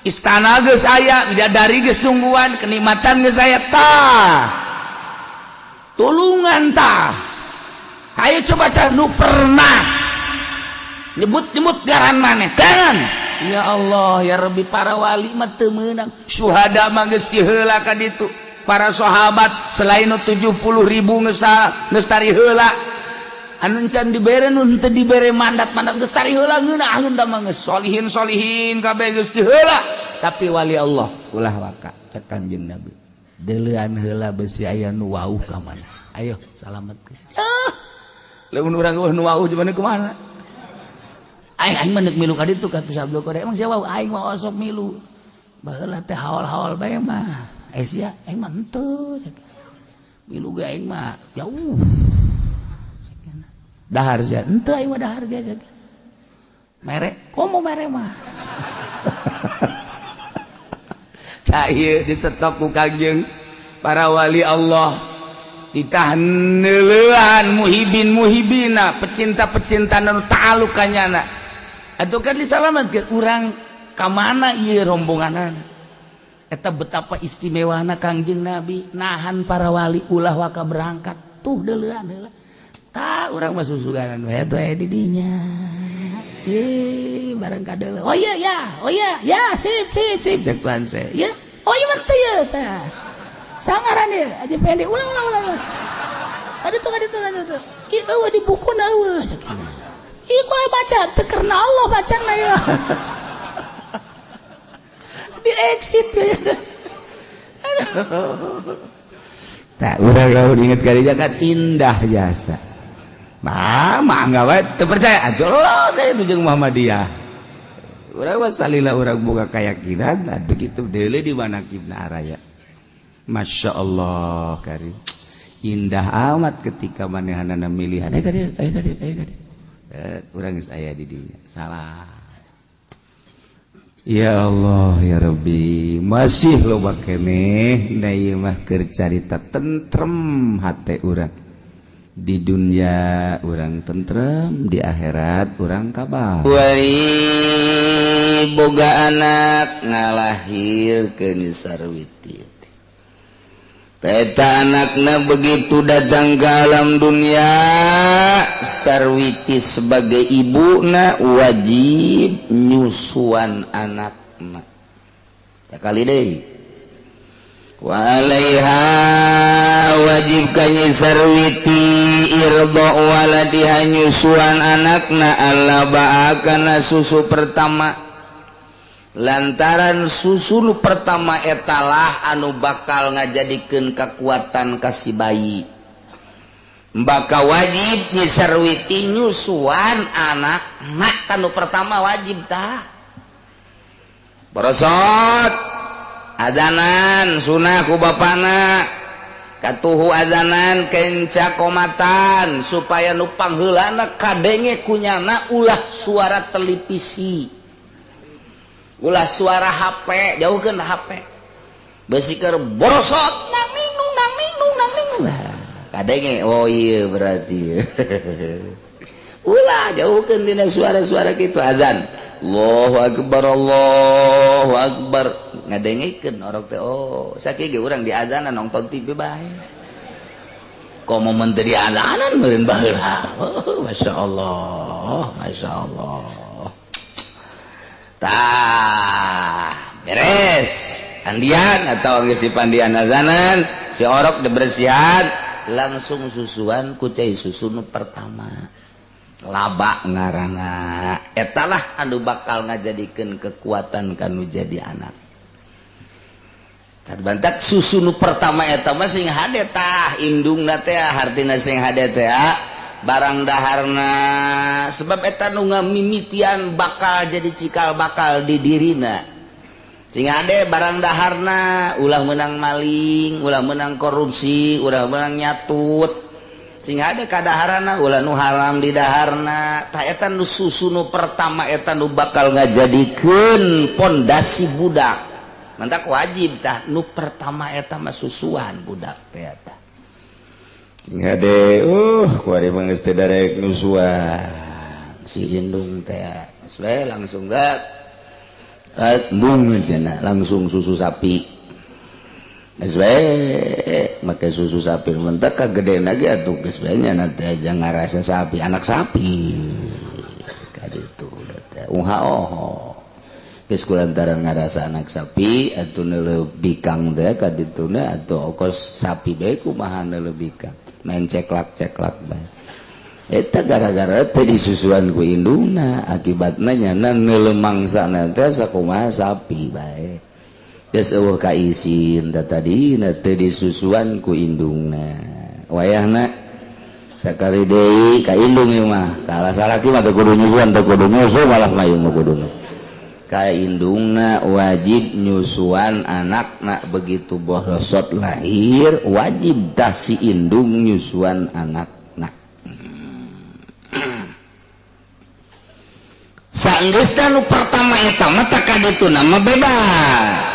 istana geus aya, bidadari geus nungguan, kenikmatan geus aya. Tah, tulungan tah. Ayo coba cah nu pernah nyebut-nyebut garan maneh tangan. Ya Allah ya Rabbi, para wali mah teu meunang, syuhada mah geus diheula ka ditu. Para sahabat selain 70 ribu geus geus tari heula, anu can dibere, nu teu dibere mandat mandat geus tari heula. Ngeunaheun da mah geus solihin solihin kabeh geus diheula, tapi wali Allah ulah waka. Cek Kanjeng Nabi, "Deuleuan heula, besi aya nu wauh ka mana. Ayo salametkeun." Ah, lamun urang eueuh nu wauh cuman kumaha? Aing, aing mah milu ka ditu ka Abdul Qadir. Emang sia wauh? Aing mah osok milu. Baheula teh haul-haul bae mah. Eh sia, aing mah henteu. Milu ge aing mah jauh. Dahar sia? Henteu, aing mah dahar ge. Mere, komo mere mah. Tah, ieu disetop ku Kangjeng. Para wali Allah ditah neuleuan muhibin muhibina, pecinta-pecinta nu ta'aluk ka nyana. Atuh kan disalametkeun urang ka mana ieu rombonganana eta. Betapa istimewana Kangjeng Nabi nahan para wali ulah waka berangkat. Tuh, deuleuan heula. Tah, urang mah susuganan we atuh aya di dinya. Ye, bareng kadeuleu. Oh iya ya, oh iya ya, sip sip sip cek lanse. Ya. Oh iya, mah teu ya tah. Sangaran ya, aja pendek, ulang ulang ulang. Ada tuh, ada tuh, ada tuh. Ih, eueuh di buku na eueuh. Ih, kok baca teu karena Allah bacana ya. Di exit ya. Tak urang lamun inget kali kan indah jasa. Mah mangga wae, teu percaya atuh lo saya itu jeung Muhammadiyah. Urang mah salila urang boga keyakinan atuh kitu deuleu di mana kibna araya. Masya Allah karim. Indah amat ketika manehanana milihan. Eh ka dieu, ayo ka dieu, ayo ka dieu. Eh, urang geus aya di dinya. Salah. Ya Allah ya Rabbi, masih loba keneh da ieu mah keur carita tentrem hate urang. Di dunia urang tentrem, di akhirat urang kabar. Wali boga anak, ngalahirkeun Sarwiti. Teta anakna begitu datang ke alam dunia, Sarwiti sebagai ibuna wajib nyusuan anakna. Sekali deh. Walaiha wajib kanyi Sarwiti irdo waladiha nyusuan anakna alla ba'akana susu pertama, lantaran susu nu pertama etalah anu bakal ngajadikeun kekuatan kasih bayi. Bakal wajib Nyi Sarwiti nyusuan anak nak kanu pertama, wajib. Tah, borosot azanan sunah ku bapana, katuhu azanan kenca komatan supaya nu pangheulana kadenge kunyana. Ulah suara televisi, ulah suara HP, jauhkeun HP. Besi keur borosot nang ninung nang ninung nang ninung kadenge. Oh iya, berarti ulah, jauhkeun tina suara-suara kitu. Azan, Allahu akbar, Allahu akbar. Ngadengekeun orok teh, oh, sakieu ge urang diazanan nonton TV bae. Komo mun teu diazanan meureun baheula. Oh, Masya Allah, Masya Allah. Tah, beres. Andian atau geus si pandian azanan, si orok dibersihan, langsung susuan ku cai susu nu pertama. Laba ngaranna. Etalah anu bakal ngajadikeun kekuatan kanu jadi anak. Bantak susu nu pertama eta mah sing hade tah indungna teh, hartina sing hade teh barang daharna, sebab eta nu ngamimitian bakal jadi cikal bakal di dirina. Sing hade barang daharna, ulah menang maling, ulah menang korupsi, ulah menang nyatut. Sing hade kadaharana, ulah nu haram di daharna. Tah, eta nu susu nu pertama eta nu bakal ngajadikeun pondasi budak. Mantak wajib tah nu pertama eta mah susuan budak teh eta. Hade, kuari mah geus teu darek nyusuan si indung teh. Geus we langsung gak embung cenah, langsung susu sapi. Geus we make susu sapi, mentak kagede lagi atuh geus we nya nanti aja ngarasa sapi, anak sapi. Kaditu teh uha oh. Geus kulantaran ngarasa anak sapi atuh neuleuh bikang teh kadituna, atuh okos sapi bae kumaha neuleuh bikang main ceklak-ceklak bae. Eta gara-gara teh disusuan ku indungna, akibatna nyana neuleuh mangsana teh sakumaha sapi bae. Geus eueuh kaisin teh tadina teh disusuan ku indungna. Wayahna sakali deui ka indung ieu mah, kalah salaki mah teu kudu nyusuan, teu kudu nyusu malah mah ieu mah kuduna. Ka indungna wajib nyusuan anakna, begitu borosot lahir wajib tah si indung nyusuan anakna. Sanggeus nu pertama eta mah tak kaditu nama bebas.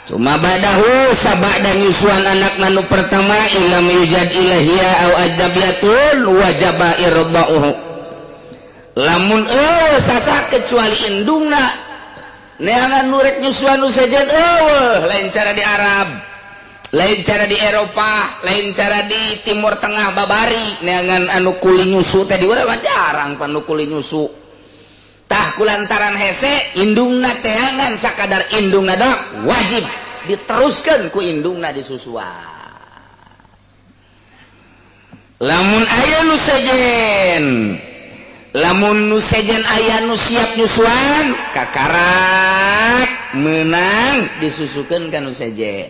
Cuma badahu sabada nyusuan anakna nu pertama, ilam yujad ilahia au ajnabiyatun wajaba irda'uhu. Lamun eueuh sasa kecuali indungna neangan nu rek nyusuan nu sejen eueuh, lain cara di Arab, lain cara di Eropa, lain cara di Timur Tengah babari neangan anu kuli nyusu teh. Di urang mah jarang pan nu kuli nyusu. Tah, kulantaran hese indungna teangan, sakadar indungna dok wajib diteruskan ku indungna disusuan. Lamun aya nu sejen, lamun nu sejen aya nu siap nyusuan, kakarak menang disusukeun ka nu sejen.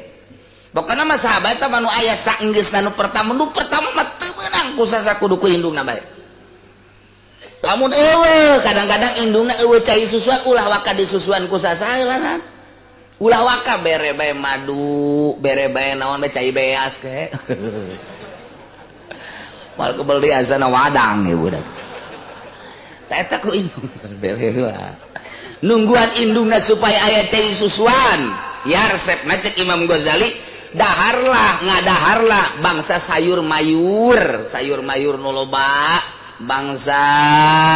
Pokokna mah sahabat mah nu aya saenggeusna nu pertama, nu pertama mah teu meunang ku sasa, kudu ku indungna bae. Lamun eueuh, kadang-kadang indungna eueuh cai susuan, ulah waka disusuan ku sasa heulanan. Ulah waka, bere bae madu, bere bae naon bae, cai beas ke mal kebel di asana wadang ya budak. Eta ku indung bere heula, nungguan indungna supaya aya cai susuan. Ya resepna cek Imam Ghazali, daharlah, ngadaharlah bangsa sayur mayur, sayur mayur nu loba, bangsa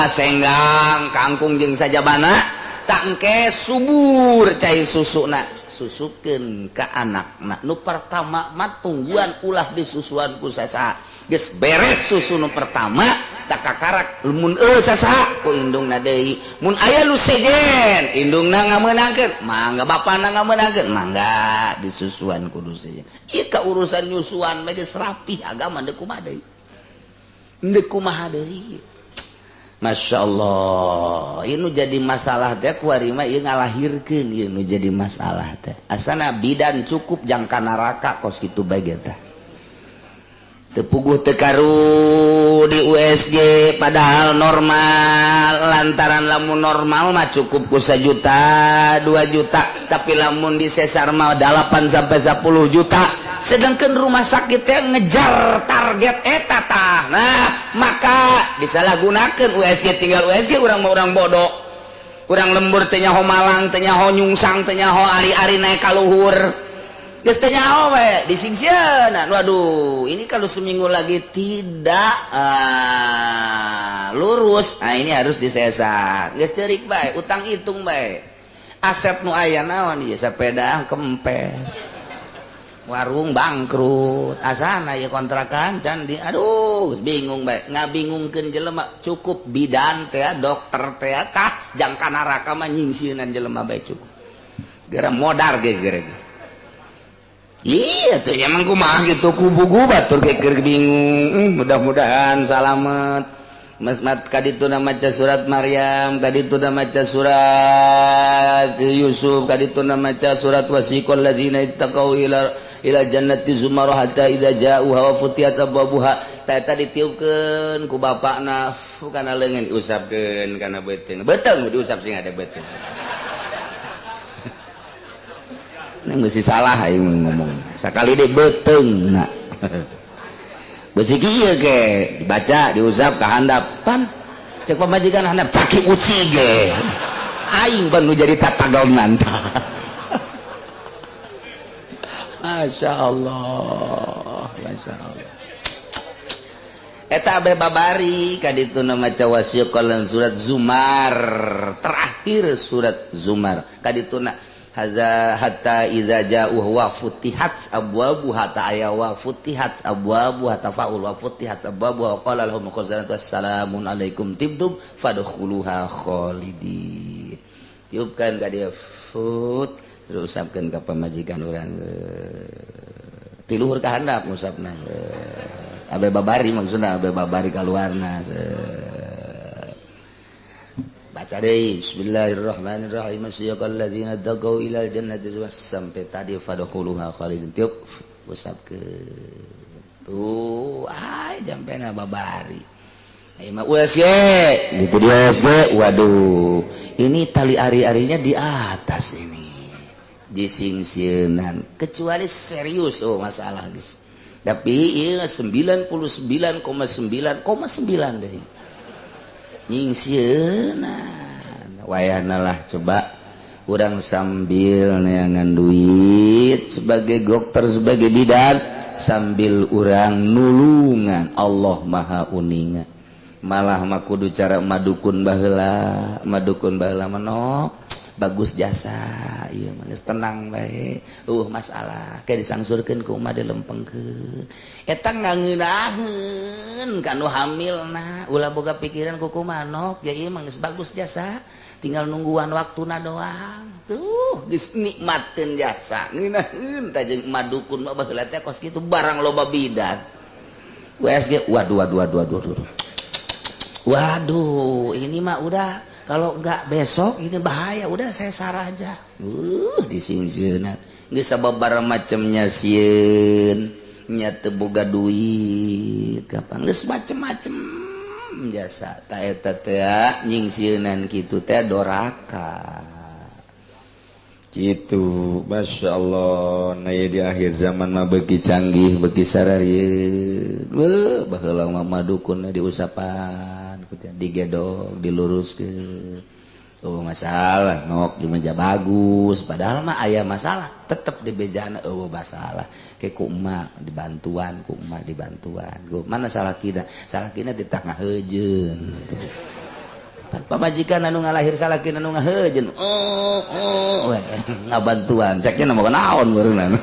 senggang, kangkung jeung sajabana. Tangke subur cai susuna, susukeun ka anakna. Nu pertama mah tungguan, ulah disusuan ku sasa. Geus beres susu nu pertama, tak kakarak mun eueuh sasa ku indungna deui. Mun aya nu sejen, indungna ngamenangkeun mangga, bapana ngamenangkeun mangga disusuan kudu sejen. Ieu ka urusan nyusuan mah geus rapih agama, deuk kumaha deui, deuk kumaha deui. Masya Allah, ini jadi masalah teh kuari mah ieu ngalahirkeun, ieu nu jadi masalah teh. Asana bidan cukup jangka neraka kos kitu bae ge tah. Teu puguh teu karu di USG padahal normal, lantaran lamun normal mah cukup ku 1 juta 2 juta, tapi lamun di sesar mah 8 sampai 10 juta, sedangkan rumah sakit yang ngejar target eta tah. Nah, maka disalahgunakan USG, tinggal USG. Urang mau urang bodoh, urang lembur teu nyaho malang, teu nyaho nyungsang, teu nyaho ari-ari naik ka luhur, geus teu nyaho we disingsieun. Waduh, ini kalau seminggu lagi tidak lurus, nah ini harus disesar. Geus ceurik bae, utang hitung bae. Aset nu aya naon ieu? Sepeda kempes, warung bangkrut, asana ya kontrakan can di, aduh, bingung bae. Ngabingungkeun jelema cukup bidan teh, dokter teh. Tah, jangka neraka mah nyingsieunan jelema bae cukup, geura modar ge geura. Iya tuh, emang kumaha gitu, kubugu batur ge keur bingung. Mudah-mudahan salamet. Mas mat kadituna maca surat Maryam, kadituna maca surat Yusuf, kadituna maca surat wasiqal ladzina ittaqau ila ila jannati zumara hatta idza ja'uha wa futiyat abwabuha. Ta eta ditiupkeun ku bapakna kana leungeun, diusapkeun kana beuteung, beuteung diusap sing ada beuteung. Ini mesti salah aing ngomong sakali deh, beuteung na besi kieu ge dibaca, diusap ka handap. Pan cek pamajikan handap caki uci ge aing pan nu jadi tatagonan tah. Masya Allah, Masya Allah. Eta abe babari kadituna maca wasiqal surat Zumar, terakhir surat Zumar, kadituna haza hatta idza ja'u wa futihat abwabuha, ta aya wa futihat abwabuha, tafaul wa futihat abwabuha wa qala lahum khazanatu assalamun alaikum tibtum fadkhuluha khalidin. Tiupkan ka dia fut, terus usapkeun ka pamajikan urang ti luhur ka handap ngusapna. Abe babari, maksudna abe babari kaluarna. Baca deh bismillahirrahmanirrahim, siyaqal ladzina taqau ilal jannati, sampai tadi fadkhuluha khalidin, tiup, usapkeun tuh. Ay, jampena babari. Ayo mah USG gitu, di USG. Waduh, ini tali ari-arinya di atas ini disingsieunan, kecuali serius, oh, masalah guys. Tapi iya, 99,9,9 deh nyingsieunan wayahna lah. Coba urang sambil neangan duit sebagai dokter, sebagai bidan, sambil urang nulungan, Allah Maha uninga. Malah mah kudu cara madukun baheula. Madukun baheula manok bagus jasa ieu mah, geus tenang bae, masalah kayak disangsurkeun ku umat, dilempengkeun. Eta ngangeunaheun ka nu hamilna, ulah boga pikiran ku manok ya, ieu mah geus bagus jasa, tinggal nungguan waktuna doang. Tuh, geus nikmatkeun jasa, ngeunaheun. Tah, jeung madukun mah baheula teh kos kitu, barang loba bidan. USG, waduh, waduh, waduh, waduh, waduh, waduh, ini mah udah, kalau enggak besok ini bahaya, udah sesar aja. Disingsieunan geus sababaraha macamnya, sieun nya teu boga duit kapan, geus macem-macem jasa. Ta eta teh nyingsieunan kitu teh doraka gitu. Masya Allah. Nah ya, di akhir zaman mah beuki canggih, beuki sararieun. Beuh, baheula mah madukun diusapan, digedog, diluruskeun. Oh, masalah nok di meja bagus, padahal mah aya masalah tetep di bejana. Oh, masalah ke ku emak dibantuan, ku emak dibantuan. Go, mana salah kina? Salah kina di tengah heujeun. Pamajikan anu ngalahir, salakina anu ngaheujeun. Oh, we ngabantuan, ceknya nama naon barunan.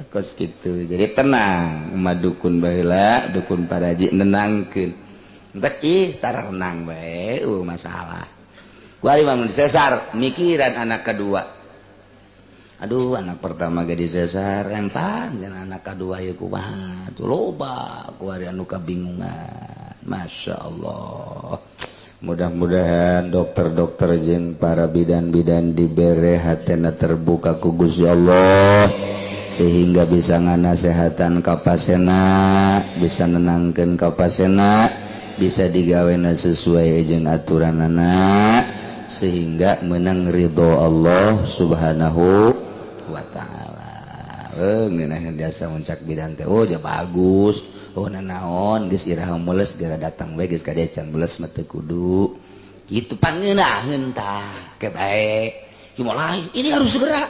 Kos gitu. Jadi tenang, madukun baheula, dukun paraji nenangkeun. Entek ih tarenang bae, masalah. Kuari mah sesar mikiran anak kedua. Aduh, anak pertama ge disesar empan, jeung anak kedua ya kumaha tuh? Loba kuari anu kabingungan. Masya Allah. Mudah-mudahan dokter-dokter jeung para bidan-bidan dibere hatena terbuka ku Gusti Allah, sehingga bisa nganasehatan ka pasena, bisa nenangkeun ka pasena, bisa digawena sesuai jeung aturanana, sehingga menang ridho Allah Subhanahu wa ta'ala. Ngeunah jasa muncak bidan teh. Oh ja, bagus. Oh, nanaon, geus iraha mules, geura datang we, geus ka can mules mah teu kudu kitu, pangeunaheun tah ke bae. Cuma lain, ini harus segera,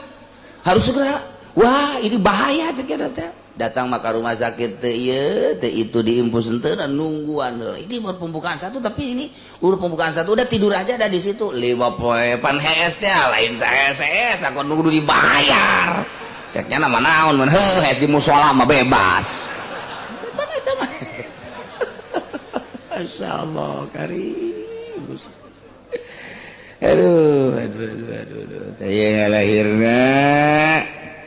harus segera, wah, ini bahaya cek eta teh. Datang maka rumah sakit teu ieu teu itu diimpus henteu nungguan heula. Ini baru pembukaan satu, tapi ini udah pembukaan satu udah tidur aja ada di situ. 5 poe pan HS teh lain sahes aku nunggu dibayar. Ceknya nama naon mun heuh di musola mah bebas. Pan eta mah. Masyaallah karim. Aduh aduh aduh aduh aduh. Teh lahirna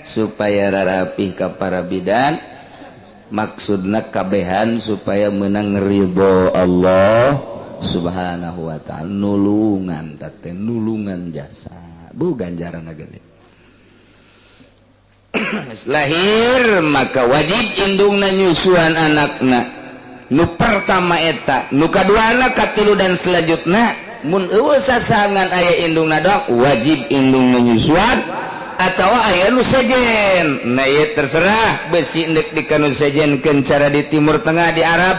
supaya rarapih ka para bidan, maksudna kabehan supaya menang ridho Allah Subhanahu wa ta'ala, nulungan teh nulungan jasa bu ganjaran gede. Lahir maka wajib indungna nyusuan anakna nu pertama eta, nu kaduana, katilu dan selanjutna. Mun eueuh sasangan aya indungna doang, wajib indungna nyusuan atau aya nu sejen. Nah ieu terserah besi ndek di kanu sejenkeun cara di Timur Tengah, di Arab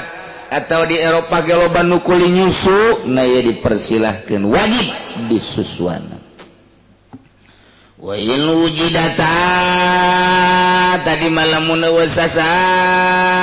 atau di Eropa ge loba nu kuli nyusu. Nah ieu dipersilahkeun, wajib disusuan. Wa in wujidata tadi malam mun eueuh sasa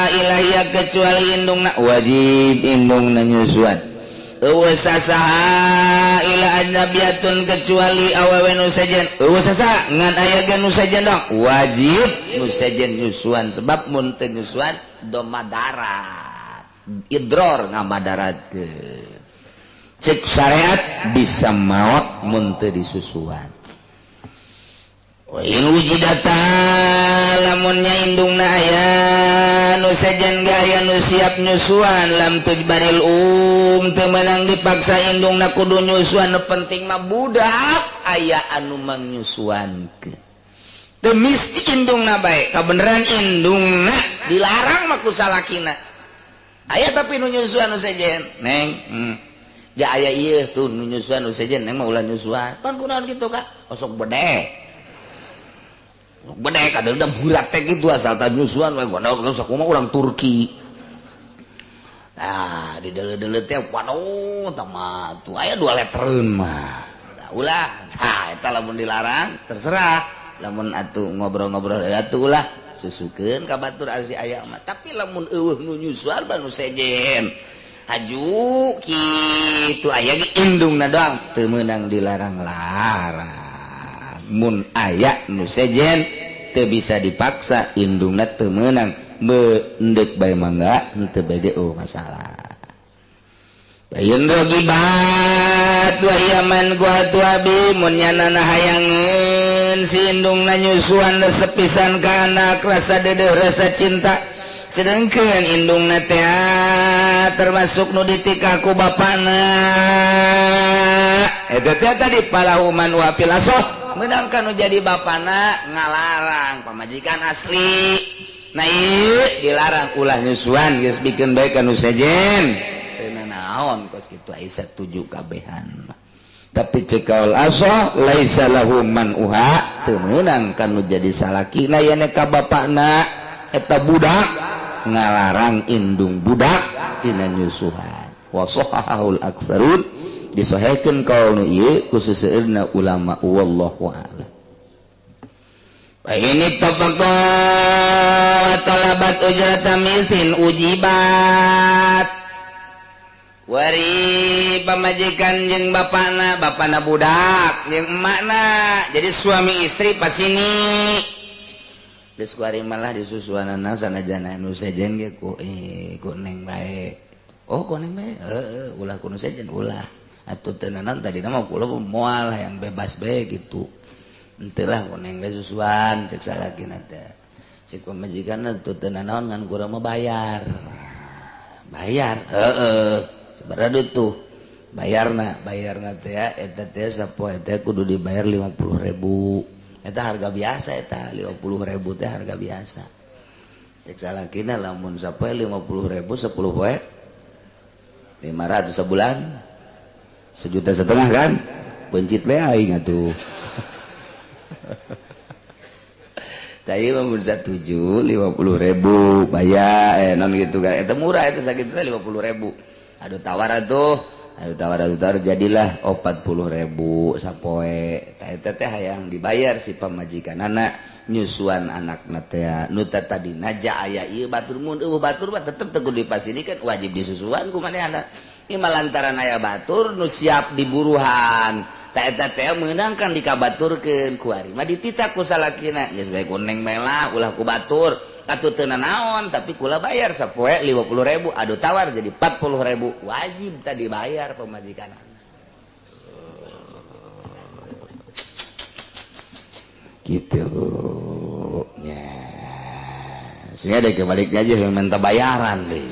ilahia kecuali indungna, wajib indungna nyusuan. Eueuh sasaha ila ajnabiyatun kecuali awewe nu sejen, eueuh sasa ngan aya ge nu sejen dong, wajib nu sejen nyusuan, sebab mun teu nyusuan do madarat, idror ngamadaratkeun. Cek syariat bisa maot mun teu disusuan. Wa in wujidata lamunnya indungna aya nu sejen ge aya nu siap nyusuan, lam tujbaril um teu meunang dipaksa indungna kudu nyusuan. Nu penting mah budak aya anu mangnyusuankeun, teu misti indungna bae. Kabeneran indungna dilarang mah ku salakina, aya tapi nu nyusuan nu sejen neng, ja aya ieu tuh nu nyusuan nu sejen, neng mah ulah nyusuan. Pan kunaon kitu ka osok bedek bedek ada udah berat teh gitu asal tah nyusuan we gua sok mah urang Turki. Nah di deuleu-deuleu teh waduh tah mah tuh aya 2 letreun mah. Tah ulah. Nah eta lamun dilarang terserah, lamun atuh ngobrol-ngobrol atuh ulah susukeun ka batur si aya mah. Tapi lamun eueuh nu nyusuan nu sejen haju kitu aya ge indungna doang teu meunang dilarang-larang. Mun aya nu sejen teu bisa dipaksa, indungna teu meunang mendek bae mangga, henteu bae ge oh masalah. Bayin rogibat wa yaman gua abi mun nyanana hayangeun si indungna nyusuan resep pisan ka anak, rasa dedeuh rasa cinta, sedangkan indungna teh termasuk nu ditikah ku bapana eta teh tadi palahuman wa pilasoh menangkan nu jadi bapana ngalarang pamajikan asli. Nah ieu dilarang ulah nyusuan geus bikin bae ka nu sejen teu naon kos kitu aya satuju kabehan. Tapi cek kaul asoh laisa lahu man uha teu meunang kan nu jadi salakina yen ka bapana eta budak ngalarang indung budak tina nyusuhan. Wa sahahul aktsarun disahihkeun kaul nu ieu ku seseueurna ulama, wallahu a'lam. Ini tafaqa talabat ujrata misin ujibat. Wari pamajikan jeung bapana, bapana budak jeung emakna, jadi suami istri pas ini geus kuari malah disusuanana sanajana nu sejen ge ku ku neng bae. Oh ku neng bae heueuh ulah ku nu sejen ulah atuh teu naon tadina mah kula moal yang bebas bae gitu. Henteu lah ku neng bae susuan cek salakina teh. Cek pamajikan atuh teu naon ngan kurang mah bayar. Bayar heueuh sabaraha tuh bayarna, bayarna teh eta teh sapoe teh kudu dibayar 50.000. Eta harga biasa, eta 50.000 teh harga biasa. Cek salakina lamun sapoe 50.000 10 poe 500 sebulan 1,5 juta kan pencit bae aing atuh. Tadi mah mun satuju 50.000 bayar non gitu kan eta murah eta sakitu teh 50.000. Aduh tawar atuh Adu tawar jadilah 40.000 sapoe. Eta teh hayang dibayar si pamajikanana nyusuan anakna teh. Nu tadina ja aya ieu batur mun eueuh batur mah tetep teu kudu dipasinikan wajib disusuan ku manehna. Ieu mah lantaran aya batur nu siap diburuhan. Ta eta teh meunang kan dikabaturkeun ku ari mah dititah ku salakina geus bae ku neng melah ulah ku batur. Atuh teu nanaon tapi kula bayar sapoe 50.000 adu tawar jadi 40.000 wajib tadi bayar pemajikan gitu ya sehingga deh kebaliknya aja yang minta bayaran deh.